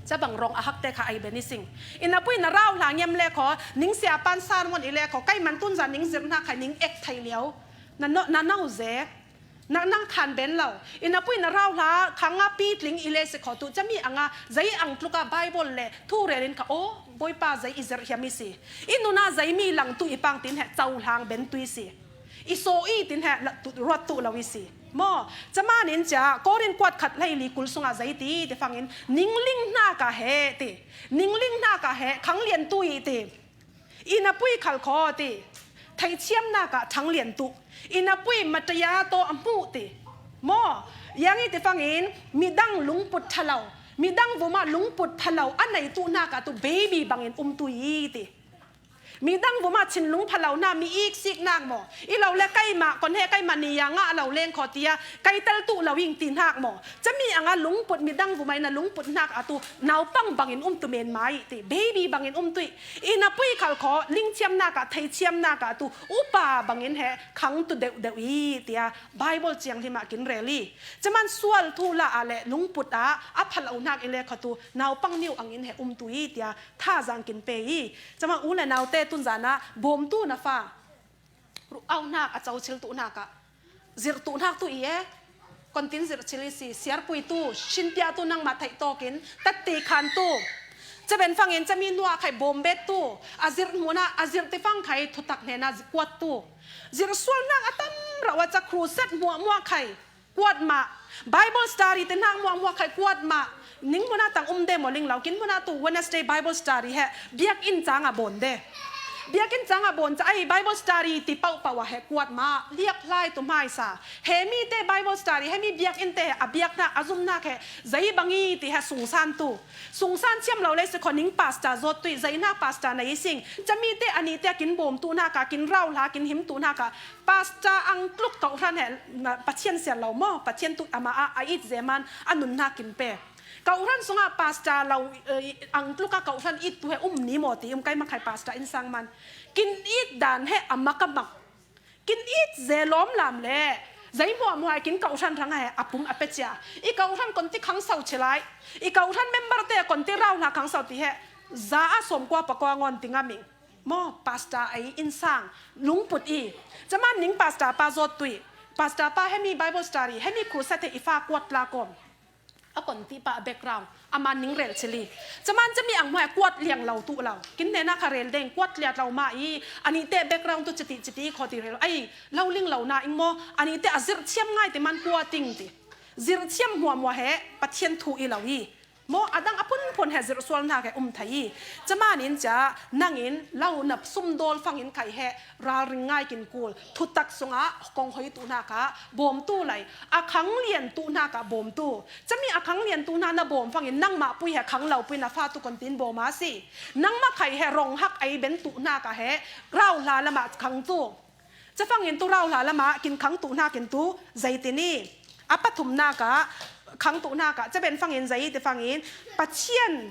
Ca bang rong a hak te kha ai ben i sing. I na pui na rau hla ngiam le kho, ning sia pan sermon i le kho, kai man tun zan ning zir hna khai ning ek thei liau. Na no, na no ze. Na nang khan ben lo. I na pui na rau hla, kha nga pi tling i le si kho tu, ca mi anga, zei ang tluka Bible le, thu rel in kha, o, Bawipa zei i zir hiam i si. I nuna zei mi lang tu i pang tin he, cau hlang ben tu i si. I so i tin he la tu, ruat tu lo i si. Maw, ca man in cia, Korin kuat khat hlei li kul sunga zei ti, ti fangin, ning ling hna ka he ti. Ning ling hna ka he, khang lian tu i ti. I na pui khal kho ti. Theithiamnak ah ṭhanglian tuh. I napui Mataya tawh a hmuh ti. Maw, yang i ti fangin midang lungput ṭha lo, midang vumah lungput ṭha lo a nei tuhnak ah tu baby bangin um tuh i ti. Midang vumah thinlung pha lo hna, mi iksiknak maw? I lo le keimah kon he keimah ni ya ngah lo leng khaw tia kei tel tuh lo ing ti hnak maw? Cami anga lungput midang vumah in a lungput hnak a tu naupang bangin um tu men mai ti, baby bangin um tuih. I napui khal khaw lingthiamnak ah, theithiamnak ah tu upa bangin he khang tu deuhdeuh i tia Bible ciang hlimah kin rel i. Caman sual thu la ah le lungput ah a pha lo hnak i le khaw tu naupang niu angin he um tu i tia thazang kin pe i. Cama u le naute tunzan ah bawmtu na fa, ruh auhnak a cochil tuhnak ah zirh tuhnak tu i e. Kontin zirh chil i si, siarpui tu, shinpiah tu, nangmah theih tawkin tatte khan tu. Caben fangin cami nuah khai bawmbet tu, a zirh hmun ah a zirh tifang khai thutak hnenah kuat tu. Zirh sualnak a tam rauh a ca crusade hmuahmuah khai kuat mah. Bible study te hnak hmuahmuah khai kuat mah. Ning hmunah tang um de maw ling lo, kin hmunah tu Wednesday Bible study he biakinn cang a bawn de. Biakinn cang a bawn ca ai Bible study ti pauhpauh ah he kuat mah. Liak hlai tu hmaisa. He mi te Bible study, he mi biakinn te a biaknak, a zumnak he zei bang i ti he sungsan tu. Sungsan thiam lo le si khaw ning pastor zawt tuih, zei hnak pastor na i sing. Cami te a ni te a kin bawm tuhnak ah, kin rauhla, kin him tuhnak ah, Pastor ang tluk kawhhran he, na, Pathian siar lo maw? Pathian tu amah a, a it zeman a nunnak kin pe. Kawhhran sungah pastor lo, eh, ang tluk a kawhhran it tu he um ni maw ti um kai makhai pastor in sang man. Kin it dan he a mak a mak. Kin it ze lawm lam le. Zei hmuahmuah he kin kawhhran rang he a pum a pe cia. I kawhhran kon ti khangso chilai. I kawhhran member te kon ti rauhla khangso ti he. Za a sawmkua pakua ngawn ti ngaming. Maw, pastor ei innsang lungput i. Caman ning pastor pa zawt tuih. Pastor pa hemi Bible study, hemi crusade he i fa kuat la kawm. A kon ti pa a background. Aman ning rel chili. Caman cami ang maw kuat liang lo tuh lo. Kin hnenah kha rel deng kuat liat lo mah i. Ani te background tu chiti chiti khaw ti rel. Ai, lo ling lo na ing maw. Ani te a zirh thiam ngai ti man kuat ting ti. Zirh thiam hmuahmuah he Pathian thu i lo i. Maw, a dang a phunphun he zirh sualnak he um thei i. Caman in cia, nangin lo na sumdawl fangin khai he ralring ngai kin kul. Thutak sungah kong hoi tuhnak ah bawmtu lai. A khang lian tuhnak ah bawmtu. Cami a khang lian tuhnak na bawm fangin nangmah pui he khang lo pui na fa tu kon tin bawm a si. Nangmah khai he rong hak ei ben tuhnak ah he rauhla lamah khang tu. Cafangin tu rauhla lamah kin khang tuhnak in tu zei tin i. A pathumnak ah khang tuhnak ah caben fangin zei ti fangin Pathian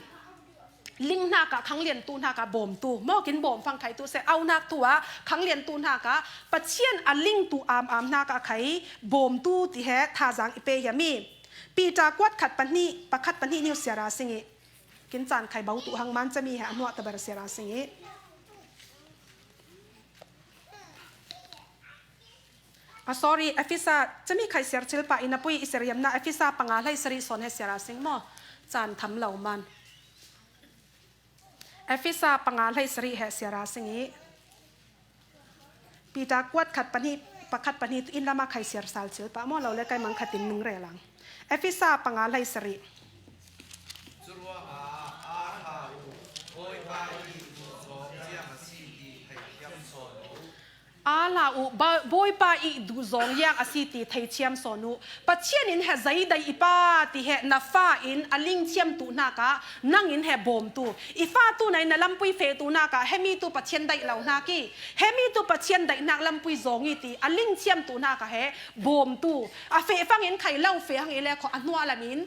linghnak ah khang lian tuhnak ah bawmtu. Maw kin bawm fang khai tu se auhnak tu ah khang lian tuhnak ah Pathian a ling tu am am hnak ah khai bawmtu ti he thazang i pe hiam i. Peter kuat khat pahnih, pakhat pahnih niu siara sing i. Kin caan khai bau tu hang man cami he a hnuah tabar siara sing i. A, sorry, Efesa, cami khai siar chil pah i na pui i seriamna, Efesa panga hlei sarih sawn he siara sing maw? Caan tham lo man. Efesa panga hlei sarih he siara sing i. Peter kuat khat pahnih, pakhat pahnih tu in lama khai siar sal chil pah maw lo le kai mang khat in ning rel ang. Efesa panga hlei sarih. Curuangah aa hlah uh, Bawipa i duhzawng ziang a si ti theithiam sawn uh. Aa hlah uh, Ba-, Bawipa i duhzawng ziang a si ti theithiam sawn uh. Pathian in he zei daih i pa ti he na fa in a lingthiam tuhnak ah nang in he bawmtu. I fa tu na in na lampui feh tuhnak ah hemi tu Pathian daih lo hnak i. Hemi tu Pathian daihnak lampui zawng i ti a lingthiam tuhnak ah he bawmtu. A feh fangin khai lo feh hang i le khaw a hnuah lam in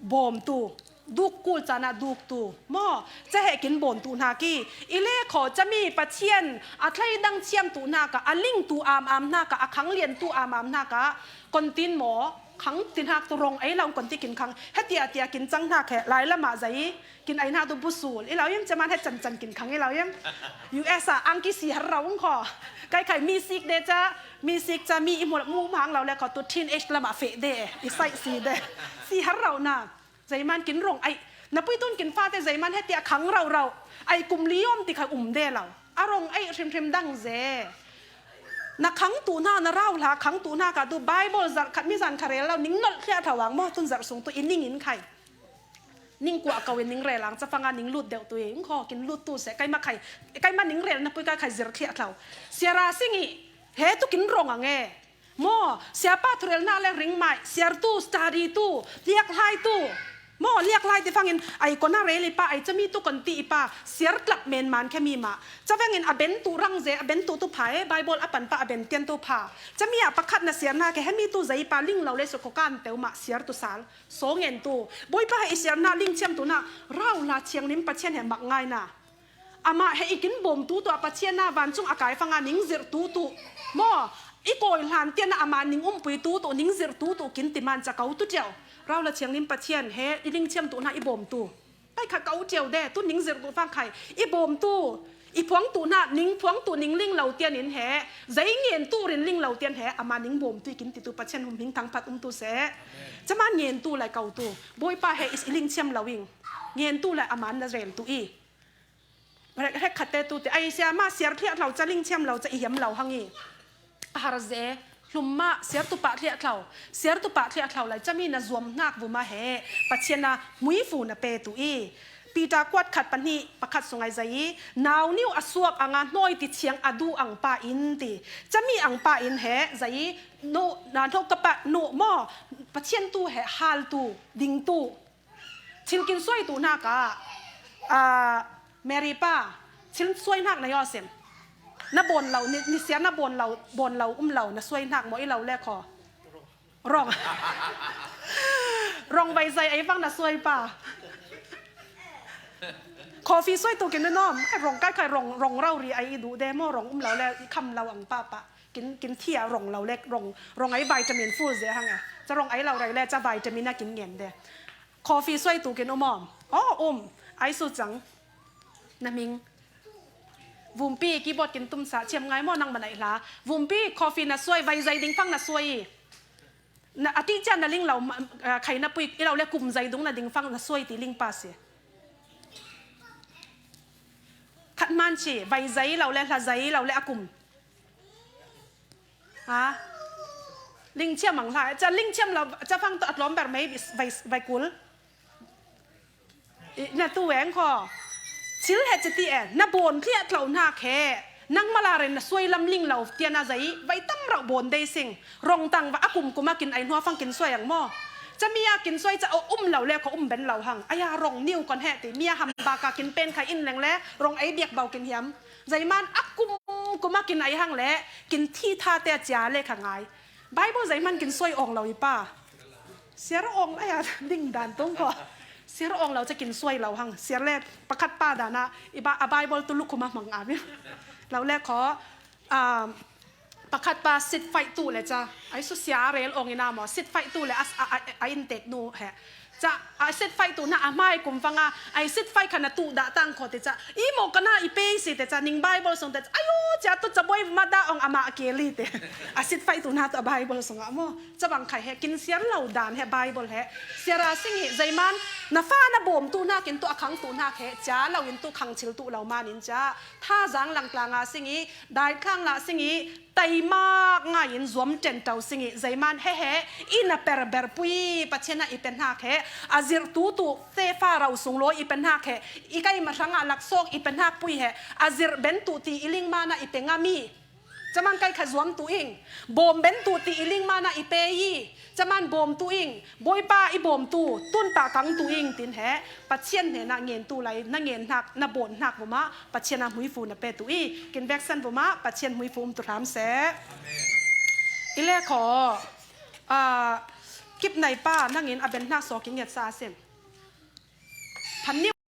bawmtu, duk kul caan ah duktu maw? Caheh kin bawm tuhnak i, i le khaw cami Pathian a thleidang thiam tuhnak ah, a ling tu am am hnak ah, a khang lian tu am am hnak ah, kon tin maw? Khang ti hnak tu rong ei lo kon ti kin khang. He tiah tiah kin cang hnak he, lai lamah zei kin ei hnak tu busul i lo im, caman he cancan kin khang i lo im. U S ah ang ki si har rau ung khaw. Kai khai mi sik de ca, mi sik ca mi i hmuh hmuh hmang lo le khaw tu teenage lamah feh de, i saih si de. Si har rau na. Zeiman kin rong ei, na puitun kin fate zeiman he tiah khang rau rau. Ei kum li om ti khai um de lo. A rong ei hrimhrim dang ze. Na khang tu hna, na rau hla khang tu hna ka tu Bible zarh khat mi zan kha rel lo, ning nolh hliah thawang maw, tun zarh sung tu i ning in khai. Ning kuah kau in ning rel ang, cafanga ning lut deuh tu i, ing kho, kin lut tu se, kaima khai, kaima ning rel na pui kai khai zir thliah thlau. Siara sing i, he tu kin rong ang e. Maw, siapa thurelna le ring mai, siar tu, study tu, liak lai tu. Maw, liak lai ti fangin, ai kona rel i pa, ai cami tu kon ti i pa, siar tlap men man khe mi ma. Cavengin a ben tu rang ze, a ben tu tu pha e, Bible a pan pa a ben tian tu pha. Cami a pakhat na siarna khe hemi tu zei pa, ling lo le su ko kan teu ma, siar tu sal. So ngen tu. Bawipa he i siarna lingchiam tu na, rau la chiang nim Pathian he mak ngai na. Amah he i kin bawm tu tu a Pathian na van chung a kai fanga ning zir tu tu. Maw, i kawi hlan tian na ama ning umpui tu tu, ning zir tu tu kin ti man cha kau tu tiau. Rau la chiang nim Pathian he i lingchiam tu na i bawm tu. Kai kha kau tiau de, tu ning zir tu fang khai. I bawm tu, i phuang tu na, ning phuang tu, ning ling lo tian in he. Zei ngen tu rin ling lo tian he, ama ning bawm tu i kin ti tu Pathian hum hing thang phat um tu se. Chaman ngen tu lai kau tu. Bawipa he i lingchiam lo ing. Ngen tu lai aman na rel tu i. Rek, rek khatte tu te, ai sia ma siar thliah thlau cha lingchiam lo cha i hiam lo hang i. A har ze, hlum ma, siar tu pah thliah thlau. Siar tu pah thliah thlau lai, chami na zuam hnak vuma he, Pathian na muifu na pe tu i. Peter kuat khat pahnih, pakhat sungai zai i, nau niu a suak anga hnoi ti chiang a du ang pa in ti. Chami ang pa in he, zai i, nu, na hnok ka pa, nu maw, Pathian tu he, hal tu, ding tu. Thil kin suai tu hnak ah, ah, Mary pa, thil suai hnak na yaw sim. Na bawn lo, ni, ni siar na bawn lo, bawn lo, um lo, na suai hnak maw i lo le kho. Rong. Rong vai zai ai vang na suai pa. Coffee suai tu kin na nom, ai rong kai kai rong, rong rau ri ai i du de maw rong um lo le, i kham lo ang pa pa. Kin, kin thia rong lo le, rong, rong ai vitamin full ze hang e. Cha rong ai lo rai le, cha vitamin a kin ngen de. Coffee suai tu kin um om. Oh, um. Ai su chang. Na ming. Vumpi keyboard kin tum sa chiam ngai maw nang manai hla. Vumpi coffee na suai vai zai ding fang na suai. Na ati chan na ling lo ma, ah, khai na pui i lo le kum zai dung na ding fang na suai ti ling pa si. Khat man chi vai zai lo le hla zai lo le a kum. Ha? Lingchiam ang hla. Cha lingchiam lo, cha fang to a tlawm ber mai vai, vai kul. I, na tu eng kho. Chil he chiti e, na bawn thliah tlau hnak he. Nang mala ren na suai lam ling lo tian a zai, vai tam rau bawn dei sing. Rong tang va a kum kum a kin ai hnua fang kin suai ang maw. Cha mi a kin suai cha o um lo le kho um ben lo hang. Aya rong niu kon he ti, mi a ham bak a kin pen khai in leng le, rong ai biak bau kin hiam. Zai man a kum kum a kin ai hang le, kin thi tha te a chia le kha ngai. Bible zai man kin suai awng lo i pa. Siar awng ai a ding dan tung ko. Siar awng lo cha kin suai lo hang. Siar le pakhat pa dan a, i ba, a Bible tu lukhum a hmang a mi. Lo le kho, um, pakhat pa sit fight tu le cha. Ai su sia rel awng ina maw. Sit fight tu le a, a, a, a in tek nu he. Cha, a sit fight tu na a mai kum fanga, ai sit fight kha na tu da tang kho te cha. I mo kana i pe si te cha, ning Bible sung te cha. Ayo, cha tu cha boi ma da ong ama ke li te. A sit fight tu na tu a Bible sung a mo. Cha bang khai he, kin siar lo dan he Bible he. Siara sing hi, zai man, na fa na bawm tu na kin tu a khang tu na he, cha lo in tu khang chil tu lo man in cha. Tha zang lang tlang a sing i, dai khang la sing i, taimak ngai in zuam ten tau sing i, zai man he he, i na per ber pui, Pathian a i pen hak he, a zir tu tu, te fa rau sung lo i pen hak he, i kai ma hrang a lak sok i pen hak pui he, a zir ben tu ti i ling man a i pe nga mi. Chaman kai kha zuam tu ing, bawm ben tu ti i ling man a i pe i, chaman bawm tu ing, Bawipa i bawm tu, tun ta kang tu ing tin he, Pathian he na ngen tu lai, na ngen hnak, na bawn hnak vuma, Pathian a hmuifu na pe tu i, kin veksan vuma, Pathian hmuifu um tu hram se. I le kho, ah, kip nai pa, nangin a ben hnak so kin nget sa a sim. Phan ni